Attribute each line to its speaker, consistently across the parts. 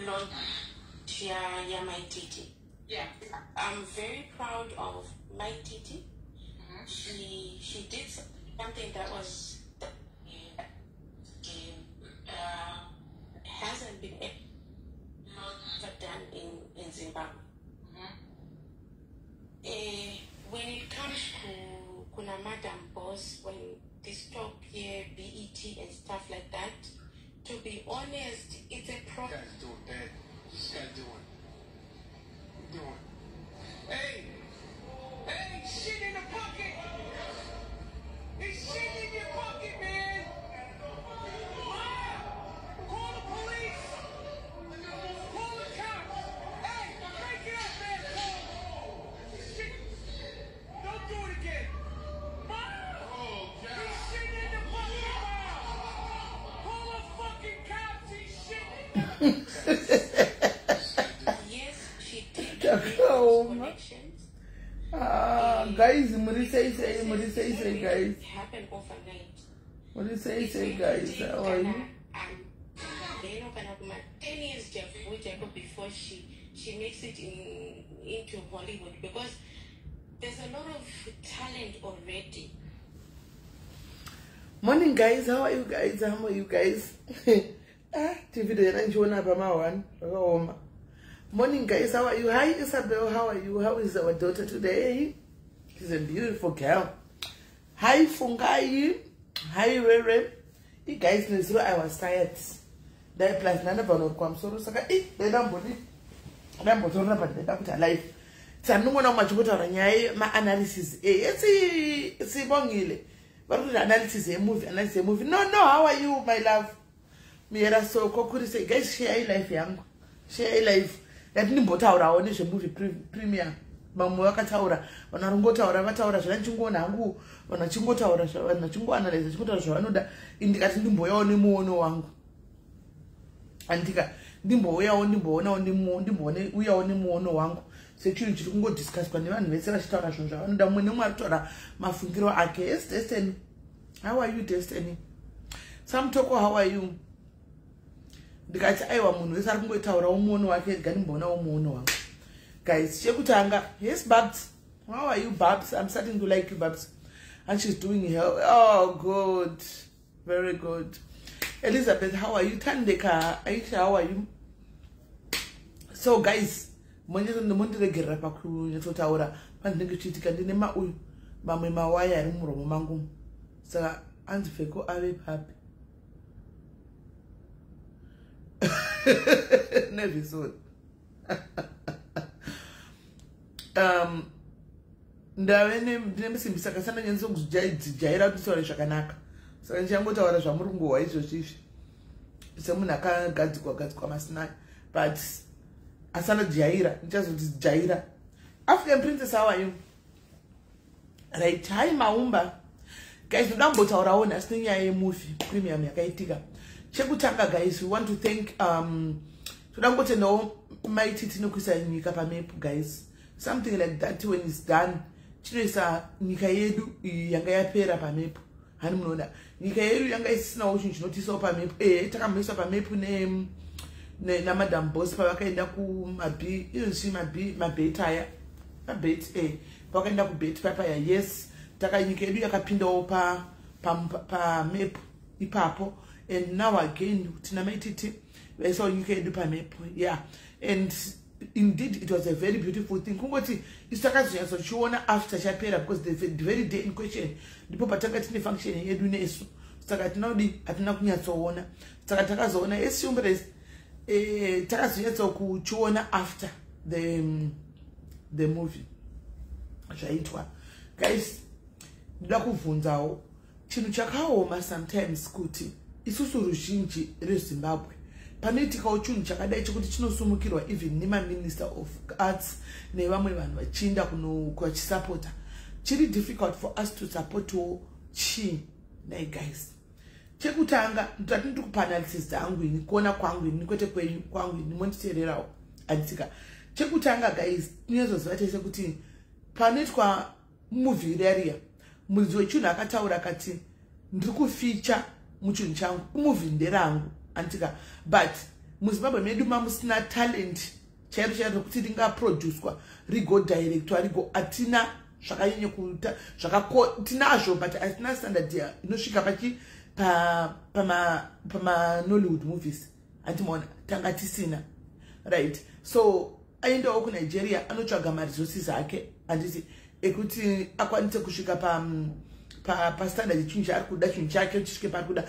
Speaker 1: Launch ya Mai Titi.
Speaker 2: Yeah.
Speaker 1: I'm very proud of Mai Titi. She did something that was hasn't been ever done in Zimbabwe. When it comes to kuna Madam Boss, when this talk here, BET and stuff like that, to be honest, it's a problem.
Speaker 3: This guy's doing bad. This guy's doing. Doing. Hey! Hey, shit in the pocket! He's shitting in your pocket, man! Mom! Call the police! Call the cops! Hey, break it up, man! Shit! Don't do it again! Mom!
Speaker 4: Oh, God.
Speaker 3: He's shitting in the pocket, Mom! Call the fucking cops! He's shitting in the
Speaker 1: Yes, she did.
Speaker 5: Zvakaoma.
Speaker 1: Connections.
Speaker 5: Ah, guys, muri sei sei, muri sei sei, guys?
Speaker 1: Happen overnight.
Speaker 5: Muri sei sei, guys? How are you?
Speaker 1: Kana kuma 10 years jago before she makes it into Hollywood, because there's a lot of talent already.
Speaker 5: Morning, guys. How are you guys? How are you guys? Ah, TV yana ndichiona pa ma1 zvakaoma. Morning, guys. How are you? Hi, Isabel. How are you? How is our daughter today? She's a beautiful girl. Hi, Fungai. Hi, Rere. You guys, nezuro I was tired. Dai plus ndandabva norukwa musoro, saka i ndaidambodi ndambotorora, but ndaida kuti alive. Sandingoona kumwe achingotaura nyaya yemaanalysis esi sibongile vari kuti analysis yemovie, analysis yemovie. No, how are you, my love? Miyera soko kuri sei, guys? Share live yangu, share live. Ndati ndimbotaurawo nezvemovie premiere. Vamwe vakataura, vanhu vari kungotaura, vataura zvana ndichingoona hangu, vanhu vachingotaura, vanhu vachingoanalyza, vachingotaura zvavanoda. Ini ndikati ndimbouyawo nemuono wangu, andika ndimbouyawo, ndimboonawo, ndimbouyawo nemuono wangu sechinhu chiri kungodiscusswa nevanhu vese vachitaura zvinhu zvavanoda. Mumwe nemumwe ari kutaura mafungiro ake. Yes, Destiny, how are you? Destiny Samutoko, how are you? Ndikati aiwa, munhu wese ari kungotaurawo muono wake, ndika ndimboonawo muono wangu, guys. Chekutanga, yes, Babs, how are you, Babs? I'm starting to like you, Babs. And she's doing her, oh, good, very good. Elizabeth, how are you? Tandeka Aisha, how are you? So guys, mondiregerera pakunyatsotaura pandinenge chiitika. Ndine mauyu mamwe mawaya ari mumuromo mangu, saka anzi Feko ave papi nevisoni. Ndave ndine musimbi, saka sandanyanyisa kudzijaira kuti taure zvakanaka, saka ndichangotaura zvamuri kungohwa izvozvo izvi semunhu akagadzikwa gadzikwa masinai, but asanajaira, ndichazotijaira. African Princess, how are you? Right, hi Maumba. Guys, ndoda kumbotaurawo nhasi nenyaya yemovie premiere yakaitika. Chekutanga, guys, we want to thank, toda kungotendawo Mai Titi nekuisa nyika pamepu. Guys, something like that, when it's done, chinoisa nyika yedu iyi yanga yapera pamepu. Hani munoona nyika yedu yanga isisinawo chinhu chinotiisawo pamepu. Takamboiswa pamepu naMadam Boss pavakaenda kumab inozvi mabet aya, mabet pavakaenda kubet papaya. Yes, taka nyika yedu yakapindawo pamepu ipapo, and now again tina Mai Titi vaisawo nyika yedu pamepu. Yeah, and indeed it was a very beautiful thing. Kungoti isu takazonyatsochiona after chapera, because the very day in question ndipo patanga tine function yedu nesu, saka tinodi hatina kunyatsoona. Saka takazoona esiumbres, takazonyatsokuchiona after the movie zvaitwa. Guys, ndoda kubvunzawo chinhu chakaoma sometimes kuti Isusu ruzhinji reZimbabwe, panoitikawo chinhu chakadai chekuti chinosumukirwa even nemaminister of arts nevamwe vanhu vachiinda vachisapota, chiri difficult for us to supportwo chii nai guys? Chekutanga, ndati ndiri kupa analysis dzangu ini, kuona kwangu ini, kwete kwenyu, kwangu ini, monditeererawo, handitsika. Chekutanga guys, tinyazoziva tese kuti panoitwa movie riya, muridzi wechinhu akataura akati, "Ndiri kufeature muchinhu changu, movie nderangu," anditika. But muZimbabwe medu mamusina talent chairo chairo rekuti ringaproducwa, rigodirectwa, rigo hatina zvakanyanya kuita tinazvo, but hatina standard inosvika pachi pamaNollywood movies, handimaona, tanga tisina, right? So aendawo kuNigeria, anotsvaga maresources ake, handiti, ekuti akwanise kusvika pastandard pa chinhu chaari kuda, chinhu chake chisvike paari kuda.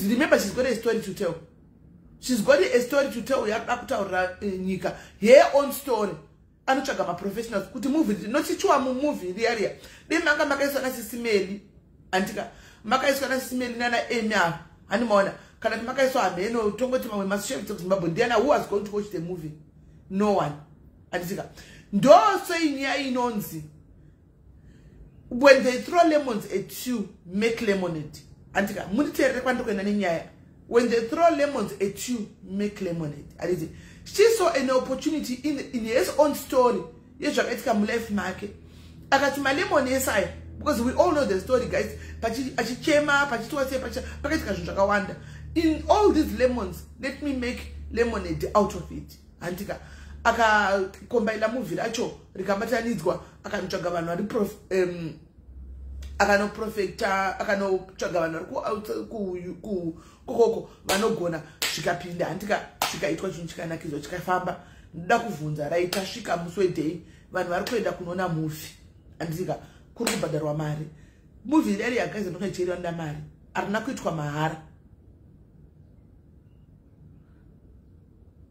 Speaker 5: Remember, she's got a story to tell. She's got a story to tell yakuda kutaurira nyika, her own story. Anotsvaga maprofessionals kuti movie nochichiwa mumovie riya riya. Dei manga makaiswa naSisi Melly, handika, makaiswa naSisi Melly nana Emy ava, handimaona, kana kuti makaiswa hameno, tongoti mamwe masocial kuZimbabwe ndiana, who was going to watch the movie? No one, handitika. Ndoseinyaya inonzi when they throw lemons at you, make lemonade, handika. Munditeerere kwandiri kuenda nenyaya. When they throw lemons at you, make lemonade, handiti. She saw an opportunity in his own story yezvakaitika mulife make. Akati malemon ese aya, because we all know the story guys, achichema, pachitiwa sei, pakaitika zvinhu zvakawanda. In all these lemons, let me make lemonade out of it, handika. Akakombaila movie racho, rikabatanidzwa, akanotsvaga vanhu vari akanoprofecta, akanotsvaga vanhu vari kokoko vanogona, zvikapinda, handika, zvikaitwa chinhu chikanakidzwa, chikafamba. Ndoda kuvhunza, right, tasvika musi weday, vanhu vari kuenda kunoona movie, handitika, kuri kubhadharwa mari. Movie reri yagaiza ndoKanigeria, vanoda mari, harina kuitwa mahara.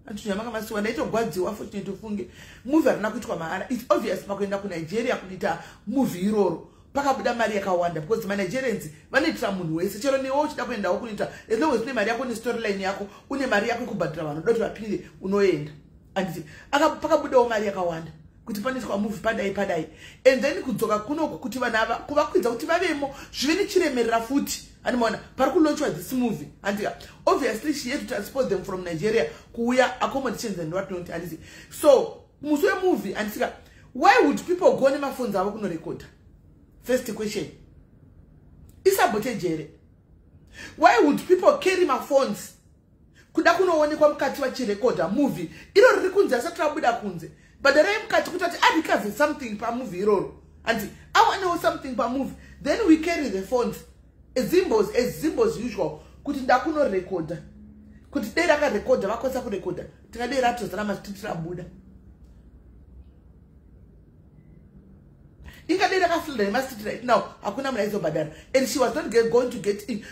Speaker 5: Antunyamaka ndaitogwadziwa. Fortunate, ufunge movie harina kuitwa mahara. It's obvious, pakuenda kuNigeria kunoita movie iroro pakabuda mari yakawanda, because maNigerians vanoitira munhu wese. Chero newe uchida kuendawo kunoita, as long as une mari yako nestoryline yako, une mari yako yekubhadhira vanhu uda kuti vapinde, unoenda, anditi. Pakabudawo mari yakawanda kuti panoitwa movie padai padai, and then kudzoka kunoku kuti vanhu ava kuvakwidza kuti vavemo, zvive nechiremerera futi, handimaona, pari kulaunchwa this movie, handika. Obviously she had to transport them from Nigeria kuuya, accommodations and what not, handiti. So musi wemovie, handisika, why would people go nemaphones avo kunorekodha? First question, isabotage here? Why would people carry maphones kuda kunoonekwa mukati vachirekodha movie iro riri kunze, asati rabuda kunze? Bhadharai mukati kuti ati arecover something pamovie iroro, andi awanewo something pamovie. Then we carry the phones Zimbos, as Zimbos usual, kuti ndakunorekodha, kuti dei rakarekodha, vakwanisa kurekodha, tingadei ratozara mastreet, rabuda, ingadei rakaflooda nemastreet. Right now hakuna munhu aizobhadhara, and she was not going to get in.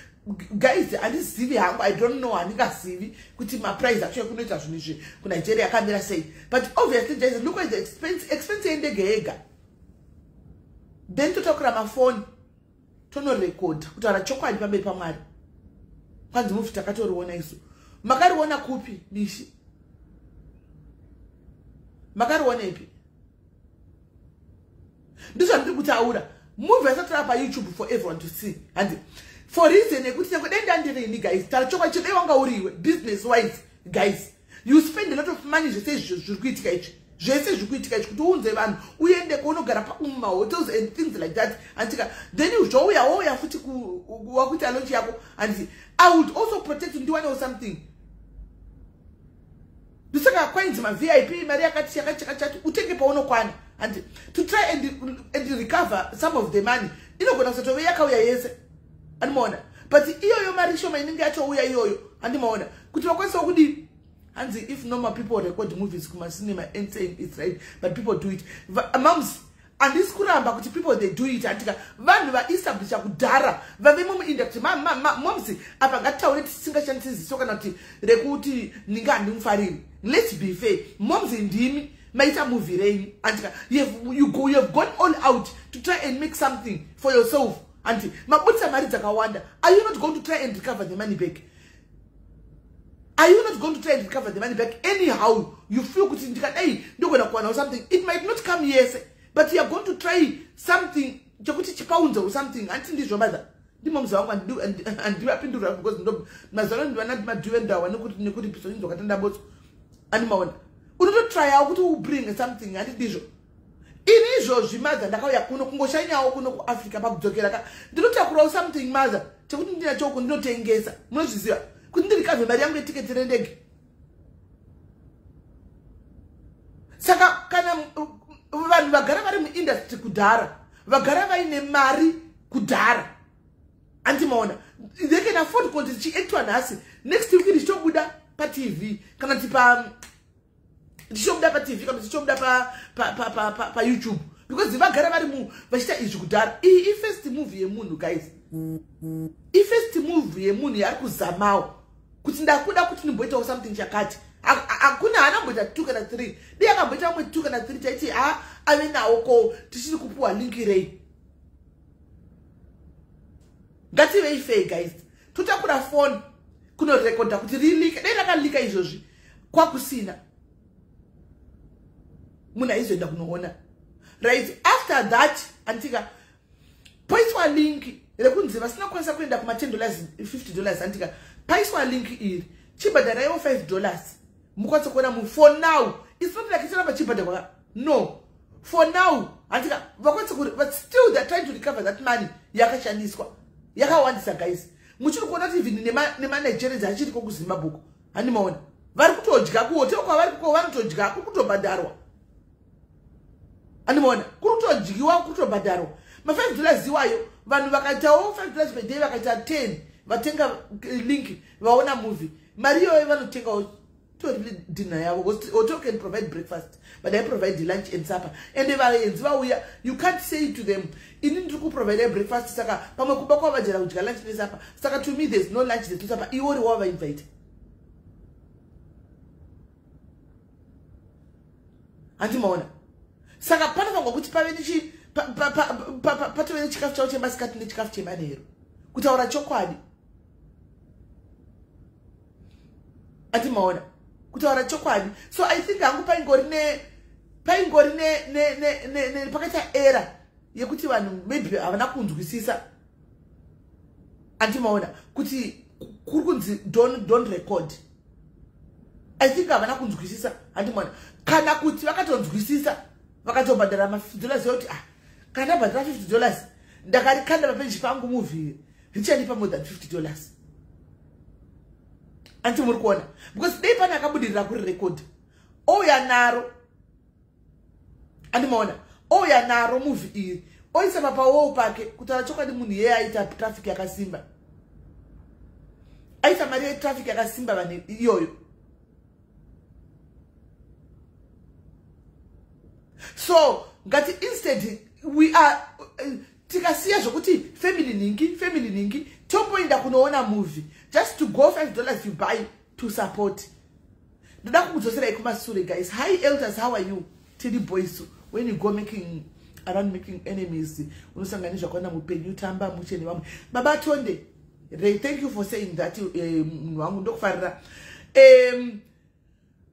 Speaker 5: Guys, handizivi hangu, I don't know, handingazivi kuti maprice acho ekunoita zvinhu izvi kuNigeria akamira sei, but obviously guys, look at the expense, expense yendege yega. Then totakura mafoni tonorekodha. Kutaura chokwadi pamberi paMwari, kwanzi movie takatoriona isu. Makariona kupi mishi? Makarionepi? Ndizvandiri kutaura, movie asati rapa YouTube for everyone to see, handi, for reason yekuti nyangwe dai ndandirini guys, taura chokwadi, chidai wanga uriwe business wise guys, you spend a lot of money. Zvese izvi zviri kuitika izvi, zvese zviri kuitika izvi, kuti uunze vanhu, uende kwaunogara mumahotels and things like that, andika. Then zvouya, wouya futi wakuita launch yako, handiti. I would also protect, ndiwanewo something. Ndosaka kwainzi maVIP mari yakati yakati yakati, utenge paunokwana, handi, to try and recover some of the money. Inogona kusatove yakauya yese, handimaona, but iyoyo mari shoma inenge yatouya iyoyo, handimaona, kuti vakwanisawo kudii. Hanzi if normal people record movies kumacinema and saying it's right, but people do it. Moms, handisi kuramba kuti people, they do it, handika. Vanhu vaestablisha kudhara, vavemo muindustry. Moms, apa ngatitaure tisingashandisi ziso kana kuti rekuti ninga handimufariri. Let's be fair, moms. Ndimi maita movie renyu, andika. You have gone all out to try and make something for yourself, andi mabudisa mari dzakawanda. Are you not going to try and recover the money back? Are you not going to try and recover the money back anyhow? You feel kuti ndikadai ndogona kuwanawo something. It might not come, yes, but you are going to try something chekuti chipaunze or something. Handiti ndizvo, mother? Ndimo muzi wangu, handivapindura because mazuva ano ndivana madhuve ndawa nekuti piso inzwakatanda botso. Andimaona unototryawo kuti ubring something, handiti ndizvo? Ini izvozvi, mother, ndakauya kuno kungoshanyawo kuno kuAfrica, pakudzokera ka ndinotakurawo something, mother, chekuti ndinachoko ndinotengesa. Munozviziva kuti ndirecover mari yangu yetiketi rendege. Saka kana vanhu vagara vari muindustry kudhara, vagara vaine mari kudhara, andimaona they can afford kuti chiactwa nhasi, next week ndichitobuda paTV, kana kuti ndichitobuda paTV, kana tichitobuda paYouTube, because vagara vari vachiita izvi kudhara. Iyi ifirst movie yemunhu, guys, ifirst movie yemunhu yaari kuzamawo kuti ndakuda kuti ndimboitawo something chakati. Hakuna, haana mboita two kana three. Dii akamboita vamwe two kana three, taiti ha, ave nawo. Ko tichiri kupuwa link rei? Ngativei fair, guys. Totakura foni kunorekodha kuti rileake. Dai rakaleaka izvozvi, kwakusina munhu aizoenda kunoona. Right after that, antika poiswa link rekunzi vasina kukwanisa kuenda kuma10 dollars, $50, antika paiswa link iri, chibhadharaiwo $5 mukwanise kuona mu. For now, it's not like ichiramba chibhadharwa, no. For now, antika vakwanise, but still they're trying to recover that money yakashandiswa yakawandisa. Guys, muchiri kuona kuti even nemaNigerians achiriko kuZimbabwe, handimaona vari kutodya kuhotel kwavari kuko, vanotodya, kuri kutobhadharwa. Andimaona kuri kutodyiwa, kuri kutobhadharwa ma5 dollars iwayo. Vanhu vakaitawo $5 per day, vakaita 10 vatenga link, vaona movie, mari iyoyo vanotengawo tori dinner yavo. Hotel can provide breakfast, but I provide lunch and supper. And vaenzi vauya, you can't say to them, "Ini ndiri kuprovide breakfast, saka pamwe kuba kwavajera kudya lunch nesupper, saka to me there's no lunch, there's no supper." Iwe uri wavainvite, handimaona? Saka panofanirwa kuti pave patove nechikafu chavo chemasikati nechikafu chemanheru, kutaura chokwadi. Andimaona, kutaura chokwadi. So I think hangu paingori ne pakaita error yekuti vanhu maybe havana kunzwisisa, andimaona, kuti kuri kunzi don't record. I think havana kunzwisisa, handimaona, kana kuti vakatonzwisisa vakatobhadhara ma$50 yekuti, ah, kana ndabhadhara $50, ndakarikanda papeji pangu movie, richandipa more than $50. Anti muri kuona? Because dei pane akabudirira kuri record, ouya naro, andimaona, ouya naro movie iri, oisa papawall pake, kutaura chokwadi, munhu yeye aita traffic yakasimba, aita mari yetraffic yakasimba vanhu iyoyo. So ngati instead we are tikasiya zvokuti family ningi, family ningi, tomboenda kunoona movie, just to go, $5 you buy to support. Ndoda kukudzoserai kumasure, guys. Hi elders, how are you? Tiri boys. When you go making around making enemies, unosangana nezvakawanda mupenyu. Tamba muche nevamwe. Baba Tonde, thank you for saying that. Munhu wangu, ndokufarira.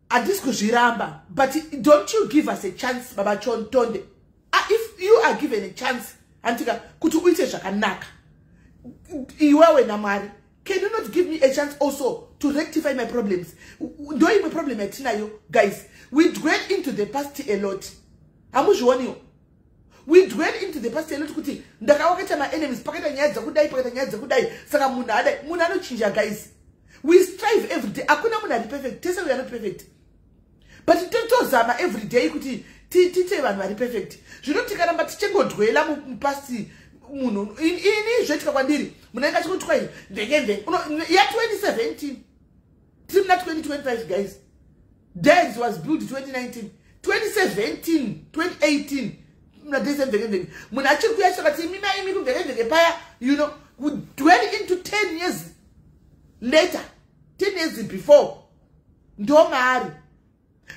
Speaker 5: Handisi kuzviramba, but don't you give us a chance, Baba Tonde? If you are given a chance, handika, kuti uite zvakanaka iwewe naMwari, can you not give me a chance also to rectify my problems? Ndo imwe problem yatinayo, guys. We dwell into the past a lot. Hamuzvioniwo? We dwell into the past a lot, kuti ndakawakaita maenemies, pakaita nyaya dzekudai, pakaita nyaya dzekudai, saka munhu adai. Munhu anochinja, guys. We strive every day. Hakuna munhu ari perfect. Tese we are not perfect, but totozama every day kuti tiite vanhu vari perfect. Zvino tikaramba tichingodwella mupast, munhu ini zvoitika kwandiri, munhu ainge achingotwa ndenge ya2017, tiri muna 2025, guys. Dads was built 2019, 2017, 2018, muna desemvekemveke, munhu achiri kuya chakati imi maimi kumvekemveke paya, dwell into 10 years later, 10 years before, ndo maari.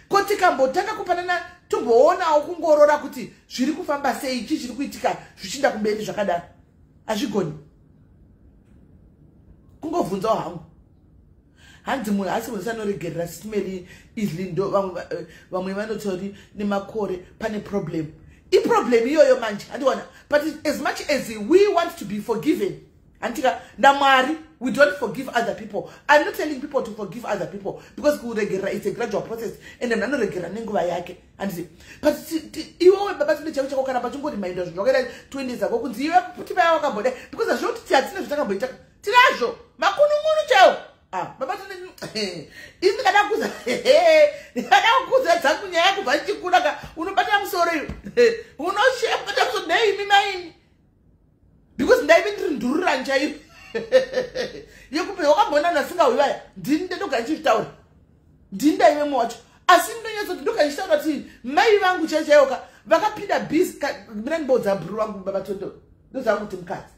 Speaker 5: Ko tikambotanga kupanana, tomboonawo kungorora kuti zviri kufamba sei, chii chiri kuitika, zvichiinda kumberi zvakadaro, hazvigoni. Kungovhunzawo hangu. Hanzi munhu asi munhu sanoregerera simeli easily, ndo vamwe vanotori nemakore pane problem. Iproblem iyoyo manje, handiona. But as much as we want to be forgiven, hantika naMwari, we don't forgive other people. I'm not telling people to forgive other people because kuregerera is a gradual process and munhu anoregerera nenguva yake, handiti? But iwewe baba tine chako chako kana pachingori mainda zvinhu zvakaita 20 years ago, kunzi iwe kuti paya wakambodai, because hazvinoti hatina zvatakamboita, tinazvo makunungunu chaiwo. Ah, baba tine ini ndikada kukuza, ndikada kukuza dzangu nyaya kubva ndichikura ka, unobata musoro iyo, unoshebata musoro neimi maini, because ndaive ndiri ndururani chaiyo yekupe wakamboona vanhu vasingauyi vaya. Ndini ndogara ndichizvitaura, ndini ndaivemo wacho, asi ndinonyatsoti ndogara ndichitaura kuti mai vangu chaiyo chaiyoka vakapinda busy. Mina ndibodza bhuru vangu babatondo, ndozvangu kuti mukadzi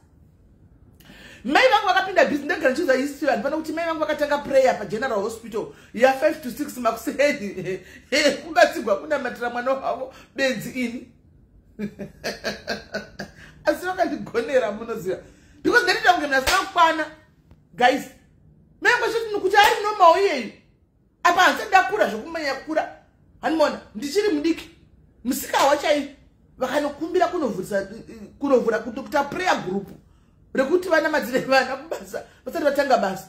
Speaker 5: mai vangu vakapinda busy. Ndagara ndichiudza history vanhu pano kuti mai vangu vakatanga prayer paGeneral Hospital ya5 to 6 makuseni, kubatsigwa kunamatira mwana wavo benzi ini, asi vakandigonera, munoziva, because ndinoita kunge munhu asina kukwana. Guys, mai vangu vachiti kuti ari normal iyeyu, apa handisati ndakura zvokumanya kukura, hanimona, ndichiri mudiki musikawa chaiyo. Vakanokumbira kunovhurisa, kunovhura kuita prayer group rekuti vanamatire vana kubasa vasati vatanga basa.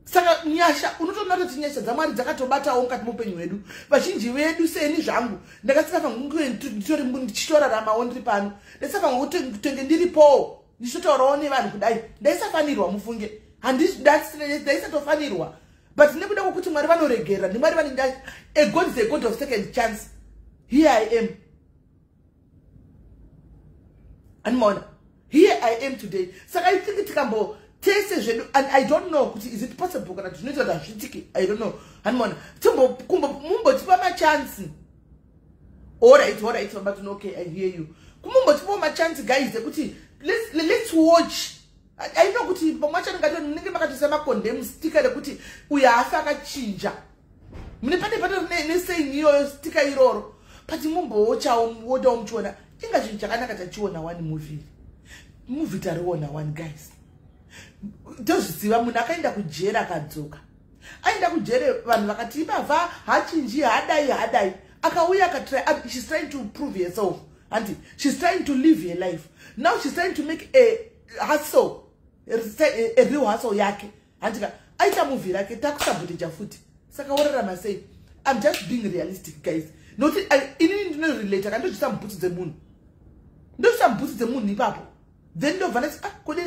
Speaker 5: Saka nyasha, unotoona kuti nyasha dzaMwari dzakatobatawo mukati muupenyu hwedu vazhinji vedu. Seni zvangu ndakasikafanira ndichitoraramawo ndiri pano, ndaisafanira kutenge ndiripowo ndichitotaurawo nevanhu kudai. Ndaisafanirwa, mufunge, ndaisatofanirwa, but nekuda kwokuti Mwari vanoregerera, ndiMwari vane a God is a God of second chance. Here I am, animaona, here I am today. Saka I think tikambo tese zvedu, and I don't know kuti is it possible kana kuti zvinoita kuti hazviitiki, I don't know, hanimona, mumbotipa machansi. Alright, alright, but okay, I hear you. Kumumbotipawo machansi, guys, ekuti let's watch. I know kuti pamwe acho ndingati munenge makatoisa macondemn sticker rekuti uyu haafi akachinja, mune pane nesame iyoyo sticker iroro, but mumbowochawo wodawo muchiona inga chinhu chakanaka. Tachiona one movie, movie tariona one, guys. Tozviziva, munhu akaenda kujeri akadzoka, aenda kujere vanhu vakati ibavha, hachinji, hadai hadai, akauya akatry. She's trying to prove herself and she's trying to live her life. Now she's trying to make a hustle, a real hustle yake, handika? Aita movie rake, takusabhuteja futi. Saka worarama sei? I'm just being realistic, guys, nokuti inini ndinorelata kandozvisa mubhutsu dzemunhu, ndozvisa mubhutsu dzemunhu ipapo, then ndobva ndati, ah, kodii,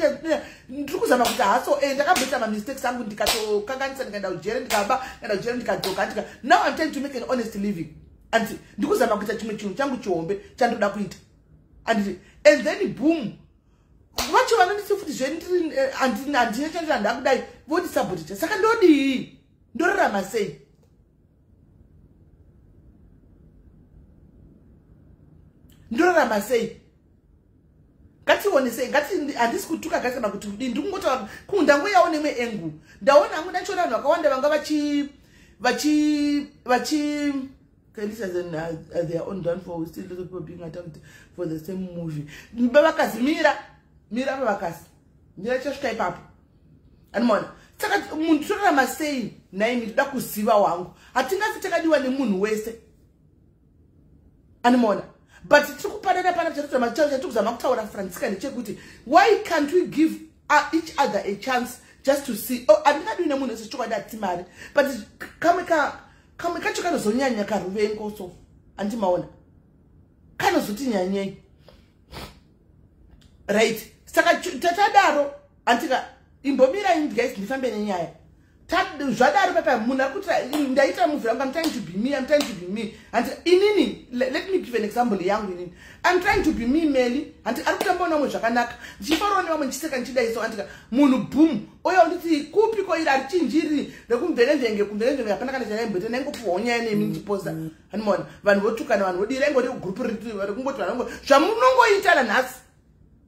Speaker 5: ndiri kuzama kuti haso e ndakamboita mamistakes angu, ndikatokanganisa, ndikaenda kujere, ndikaba, ndikaenda kujere, ndikadzoka, ndika now I'm trying to make an honest living and ndikuzama kuita chimwe chinhu changu chihombe chandoda kuita, anditi? And then boom, vacho vanondisi futi zvendiri handina chandira ndakudai, vondisabhotita. Saka ndodii? Ndorarama sei? Ndorarama sei? Ngationesei, ngati handisi kutuka kasema kuti kudii, ndiri kungotaura kundangoyawo nemwe engu. Ndaona hangu, ndachiona vanhu vakawanda vanga vachi vachi vachi Kelisa and their own downfall. We still little people being attacked for the same movie. Vakazi mira mira, vavakazi mira, chasvika ipapo, animaona. Saka munhu torarama sei naimi? Toda kuziva wangu, hatingafi takadiwa nemunhu wese, animaona. But tiri kupanana pana chatiri kuzama kutaura, Francisca, ndechekuti why can't we give each other a chance just to see? Oh, handingadiwi nemunhu wese, chokwadi, hatisi mari, but kamwe kamwe kacho kanozonyanya karuvengo, so handimaona kanozoti nyanyei, right? Saka tatadaro, handika? Imbomirai guys, ndifambe nenyaya. Zvadaro papa munhu ari kuti ndaita movie rangu, I'm trying to be me, I'm trying to be me. Handi inini, let me give an example yangu inini. I'm trying to be me, Meli, handi ari kutambawo nevamwe zvakanaka, ndichifarawo nevamwe, ndichiseka, ndichidaiso, handika? Munhu boom, oya unditi kupi koiri harichinjiri rekumveremvenge kumveremvenge, hapana kana chandaimboita, ndaingopuhwawo nyaya nemi ndichiposta, handimaona, vanhu votukana, vanhu vodira, ingori group rekungoti vanhu zvamunongoita nanhasi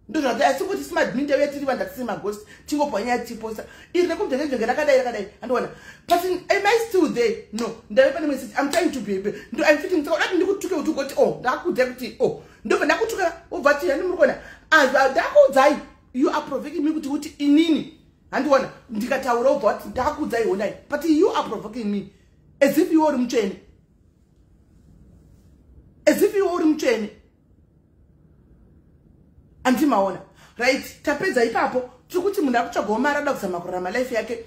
Speaker 5: ndozvati. Asi kuti simadmin tauya tiri vanhu tatisiri maghost, tingopuwa nyaya tichiposta iri rekumveremvenge rakadai rakadai, handiona. But am I still there? No, ndave pane message. I'm trying to be, I'm fitting. Saka udati ndikutuke kuti ugoti, oh, ndakuudzai kuti, oh, ndobva ndakutuka, ubva ti handi muri kuona, ndakuudzai, you are provoking me kuti inini Handiona ndikataura ubva wati ndakuudzai honai, but you are provoking me as if iwe uri mutsvene, as if iwe uri mutsvene. Andimaona right? Tapedza ipapo, tiri kuti munhu akutsvagawo mari, ada kuzama kurarama life yake,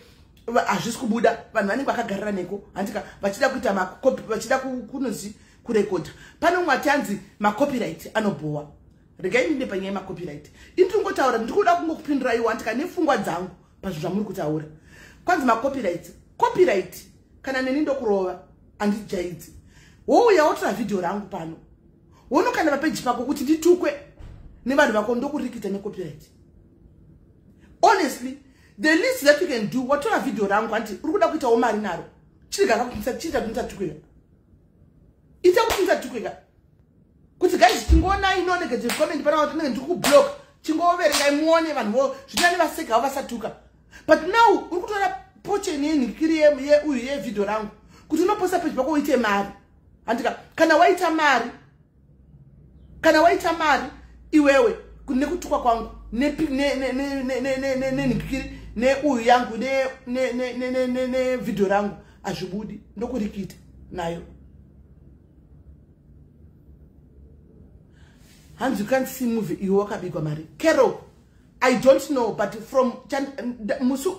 Speaker 5: hazvisi kubuda. Vanhu vanenge vakagarira neko, handika, vachida kuita macopy, vachida kunozi kurekodha. Pane umwe ati anzi macopyright anobhowa. Regai ndinde panyaya yemacopyright. Ini ndingotaura, ndiri kuda kungokupinduraiwo, handika, nepfungwa dzangu pazvinhu zvamuri kutaura. Kwanzi macopyright, copyright kana neni ndokurova, handijaidzi. Wouya wotora vhidhiyo rangu pano, wonokanda papeji pako kuti nditukwe nevanhu vako, ndokurikita necopyright. Honestly, the least that you can do, watora vhidhiyo rangu, hanti uri kuda kuitawo mari naro, chirega chiita kuti ndisatukweka, ita kuti ndisatukweka. Kuti guys, chingoonai no negative comment pana kuti ndinenge ndiri kublock, chingoverengai muone vanhu zvinani vaseka vasatuka. But now uri kutora portion yenhikiri yeuyu yevhidhiyo rangu kuti unoposta peji pako uite mari, handika? Kana waita mari, kana waita mari iwewe nekutukwa kwangu nenhikiri neuyu yangu nevhidhiyo rangu, hazvibudi, ndokurikita nayo. Hanzi you can't see movie iwe wakabikwa mari. Carol, I don't know, but from musu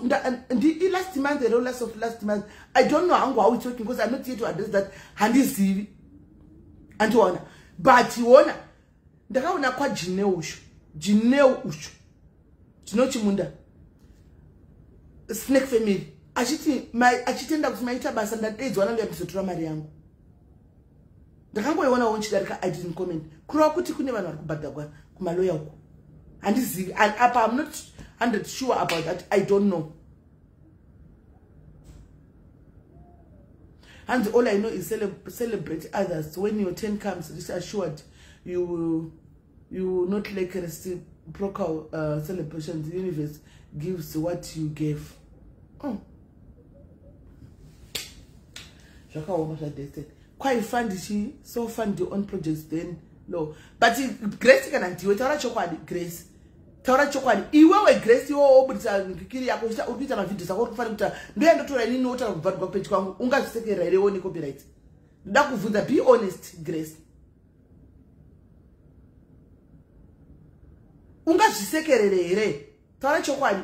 Speaker 5: ndi last month, the last of last month, I don't know hangu how it's working because I'm not here to address that. Handizivi, andiona, but iona ndakaona kwaJineu usho, Jineu usho Chinochimunda Snake Family achiti achitenda kuti maita basa, ndadaidzwa nange ndizotora mari yangu. Ndakangoionawo nchidarika, I didn't comment. Kureva kuti kune vanhu vari kubhadhagwa kumaloya uko. Handizivi apa, I'm not 100 sure about that, I don't know. Hanzi all I know is celebrate others. When your turn comes, rest assured you will not lack reciprocal celebrations. The universe gives what you gave. Oh. Zvakaoma zvadested kwai fund chi so fund your own projects then no. But Grace, kana ndiwe, taura chokwadi. Grace, taura chokwadi iwewe. Grace, iwewe wobudisa ngikiri yako, uri kuita mavhidhios ako, uri kufanira kuita ndoya ndotora inini wotaura kubvarwa kupeji kwangu, ungazvisekerera here wo necopyright? Ndoda kuvhunza, be honest. Grace, ungazvisekerere here? Taura chokwadi,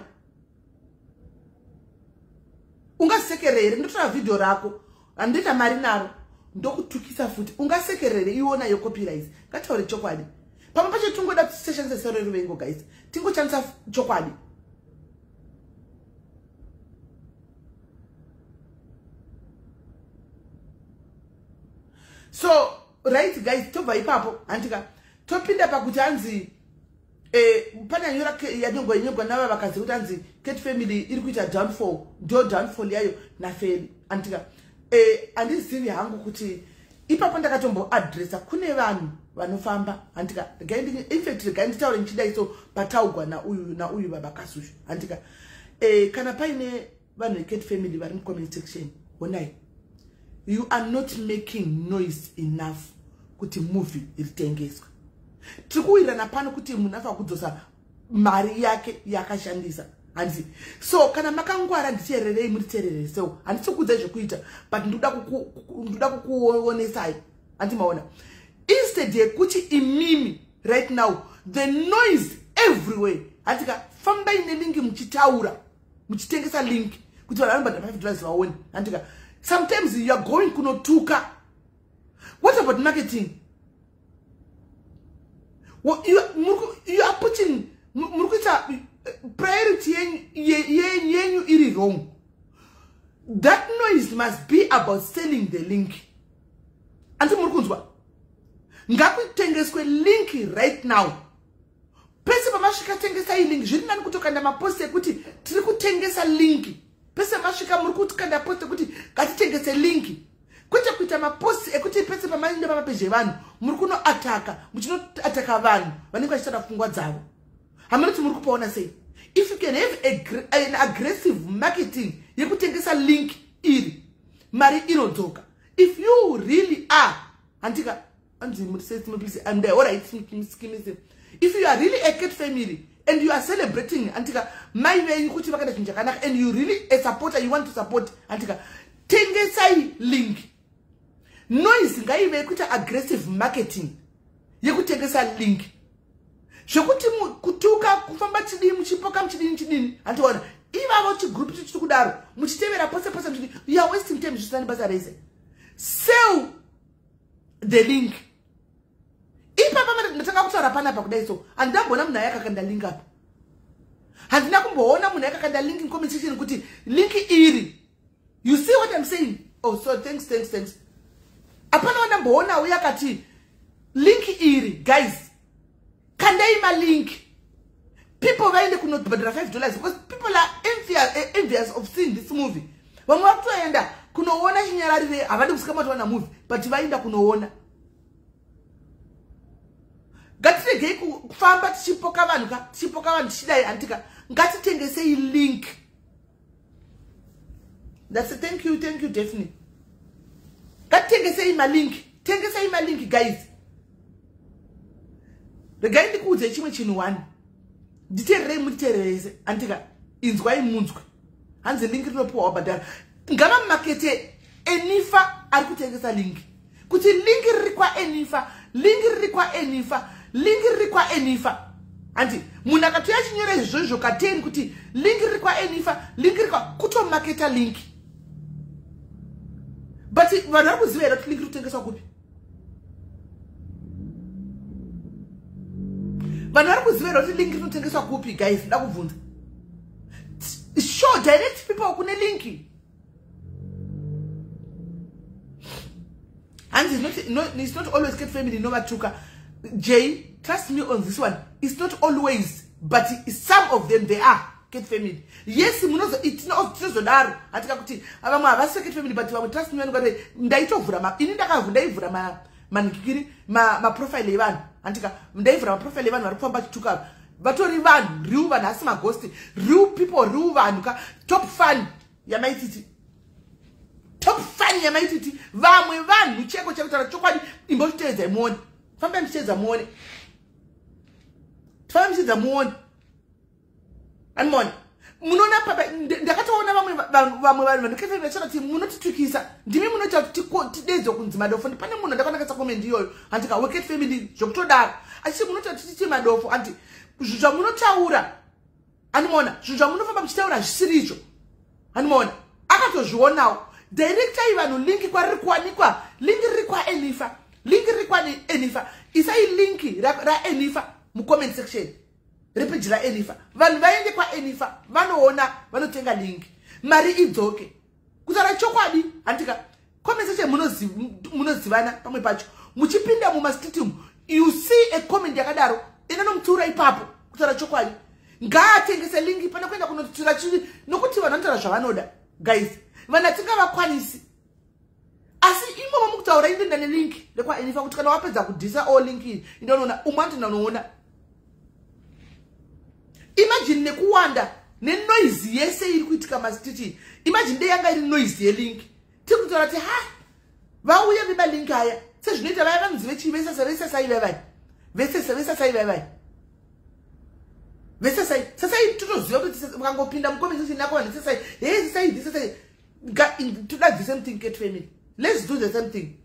Speaker 5: ungasekerere here? Ndotora vhidhiyo rako, handoita mari naro, ndokutukisa futi, ungasekerere iwona yecopyright? Ngataure chokwadi. Pamwe pacho tingoda kuti tisashandisa sero reruvengo, guys, tingoshandisa chokwadi. So right guys, tobva ipapo, handika, topinda pakuti hanzi pane yanyora yanyorwa yanyorwa nava vakadzi kuti hanzi Cat Family iri kuita downfall, ndo downfall yayo naFeli, andika. Handizivi hangu kuti ipapo ndakatomboadresa kune vanhu vanofamba, handika. Infact, regai nditaure ndichidai. So pataugwa nauyu nauyu baba Kasushu, handika, kana paine vanhu veCat Family vari mucomment section, honai, you are not making noise enough kuti movie ritengeswe. Tiri kuwirirana pano kuti munhu afanira kudzosa mari yake yakashandisa, handisi? So kana makangwara, nditeererei, muriteereresewo. Handisi kuudzai zvekuita, but ndoda kukuonesai, handi maona? Instead yekuti imimi right now the noise everywhere, handika, fambai nelink muchitaura, muchitengesa link kuti vanhu vanobhadhara $5 vaone, handika? Sometimes you are going kunotuka. What about marketing? You are putting, muri kuita priority yenyu iri wrong. That noise must be about selling the link, andi muri kunzwa? Ngakutengeswe link right now. Pese pamasvika, tengesai link. Zviri nani kutokanda mapost ekuti tiri kutengesa link. Pese masvika, muri kukanda post ekuti ngatitengese link, kwete kuita mapost ekuti pese pamaenda pamapeji evanhu muri kunoataka, muchinoataka vanhu vanenge vachitaura pfungwa dzavo. Hamunoti muri kupaona sei? If you can have an aggressive marketing yekutengesa link iri, mari inodzoka. If you really are, handika, anzi, alright, if you are really a Cat Family And you are celebrating, antika, mai venyu kuti vakaita chinhu chakanaka, and you really a supporter, you want to support, antika, tengesai link. Noise ngaive yekuita aggressive marketing yekutengesa link. Zvekuti kutuka, kufamba chidini, muchipoka muchidini chidini, handiona ivavo chigroup chichiri kudaro muchitevera pose pose muchidini, you are wasting time zvisina nebasa rese. Sell the link. Ipapa ndatanga kutaura panapa kudai, so handinamboona munhu ayakakanda link apa. Handina kumboona munhu ayakakanda link in comment section kuti link iri. You see what I'm saying? Oh, so thanks, thanks, thanks. Hapana wandamboona uye akati link iri. Guys, kandai malink, people vaende kunobhadhara $5, because people are envious of seeing this movie. Vamwe vakutoenda kunoona chinyararire, havadi kusika matoona movie, but vaenda kunoona. Ngatiregei kufamba tichipoka vanhu ka, tichipoka vanhu tichidai, antika. Ngatitengesei link. That's a thank you, thank you, Daphne. Ngatitengesei malink, tengesei malink, guys. Regai ndikuudzei chimwe chinhu one. Nditeererei, munditeererese, antika. Inzwai munzwe. Hanzi link rinopiwa wabhadhara. Ngavamakete Enifa ari kutengesa link, kuti link riri kwaEnifa, link riri kwaEnifa, link riri kwaEnifa. Handi munhu akatoya chinyora izvozvo ka10 kuti link riri kwaEnifa, link riri kwa, kutomaketa link. But vanhu vari kuziva here kuti link riri kutengeswa kupi? Vanhu vari kuziva here kuti link rinotengeswa kupi? Guys, nda kubvunza. Sure, direct people kune link. Hanzi it's not always Cat Family inovatuka. Jay, trust me on this one, it's not always, but some of them, they are Cat Family. Yes, tinozodaro hatika kuti vamwe havasi Cat Family, but vamwe, trust me, vanongati ndaitovhura ini, ndaivhura manikikiri maprofile evanhu, handika. Ndaivhura maprofile evanhu vari kufamba chituka, vatori vanhu real vanhu, asi maghost, real people, real vanhu ka. Top fan yamaititi, top fan yamaititi. Vamwe vanhu cheko chekutaura chokwadi, imbochiteedzai muone, fambai muchiteedza muone, fambai muchiteedza muone. Animone munoona papa ndakatoona vamwe vanhu vandikefevachara kuti munotitukisa, ndimi munoita kuti tidedzwe kunzi madofo. Pane munhu ndakanakatsa comment iyoyo, handika, weCat Family, zvokutodaro, achiti munoita kuti titi madofo. Handi zvamunotaura, animona zvinhu zvamunofamba muchitaura zvisiri izvo, animona akatozvionawo. Directai vanhu link kwariri kuwanikwa. Link riri kwaEnifa, link riri kwaEnifa. Isai link raEnifa mucomment section repeji raEnifa, vanhu vaende kwaEnifa vanoona, vanotenga link, mari idzoke. Kutaura chokwadi, handika, comment section munozivana. Pamwe pacho muchipinda mumastreet umu, you see a comment yakadaro, inonomutsiura ipapo. Kutaura chokwadi, ngaatengese link pane kuenda kunotsiura chii, nokuti vanhu vanotaura zvavanoda. Guys, vanhu hatingavakwanisi, asi imomo mukutaura indoenda nelink rekwaEnifa, kuti kana wapedza kudhisa o link iyi, indonoona umwe andinonoona. Imagine nekuwanda nenoise yese iri kuitika mastreet, imagine dei yanga iri noise yelink, tiri kutaura kuti ha, vauye vemalink aya sezvinoita vaya vanonzi vechii, vesasa, vesasai vaivai, vesesa, vesasai vaivai, vesasai sasai. Totoziva kuti vakangopinda mucomment section yako, vanhu sasai, hey, sasai this, sasai. Toda the same thing, Cat Family. Let's do the same thing.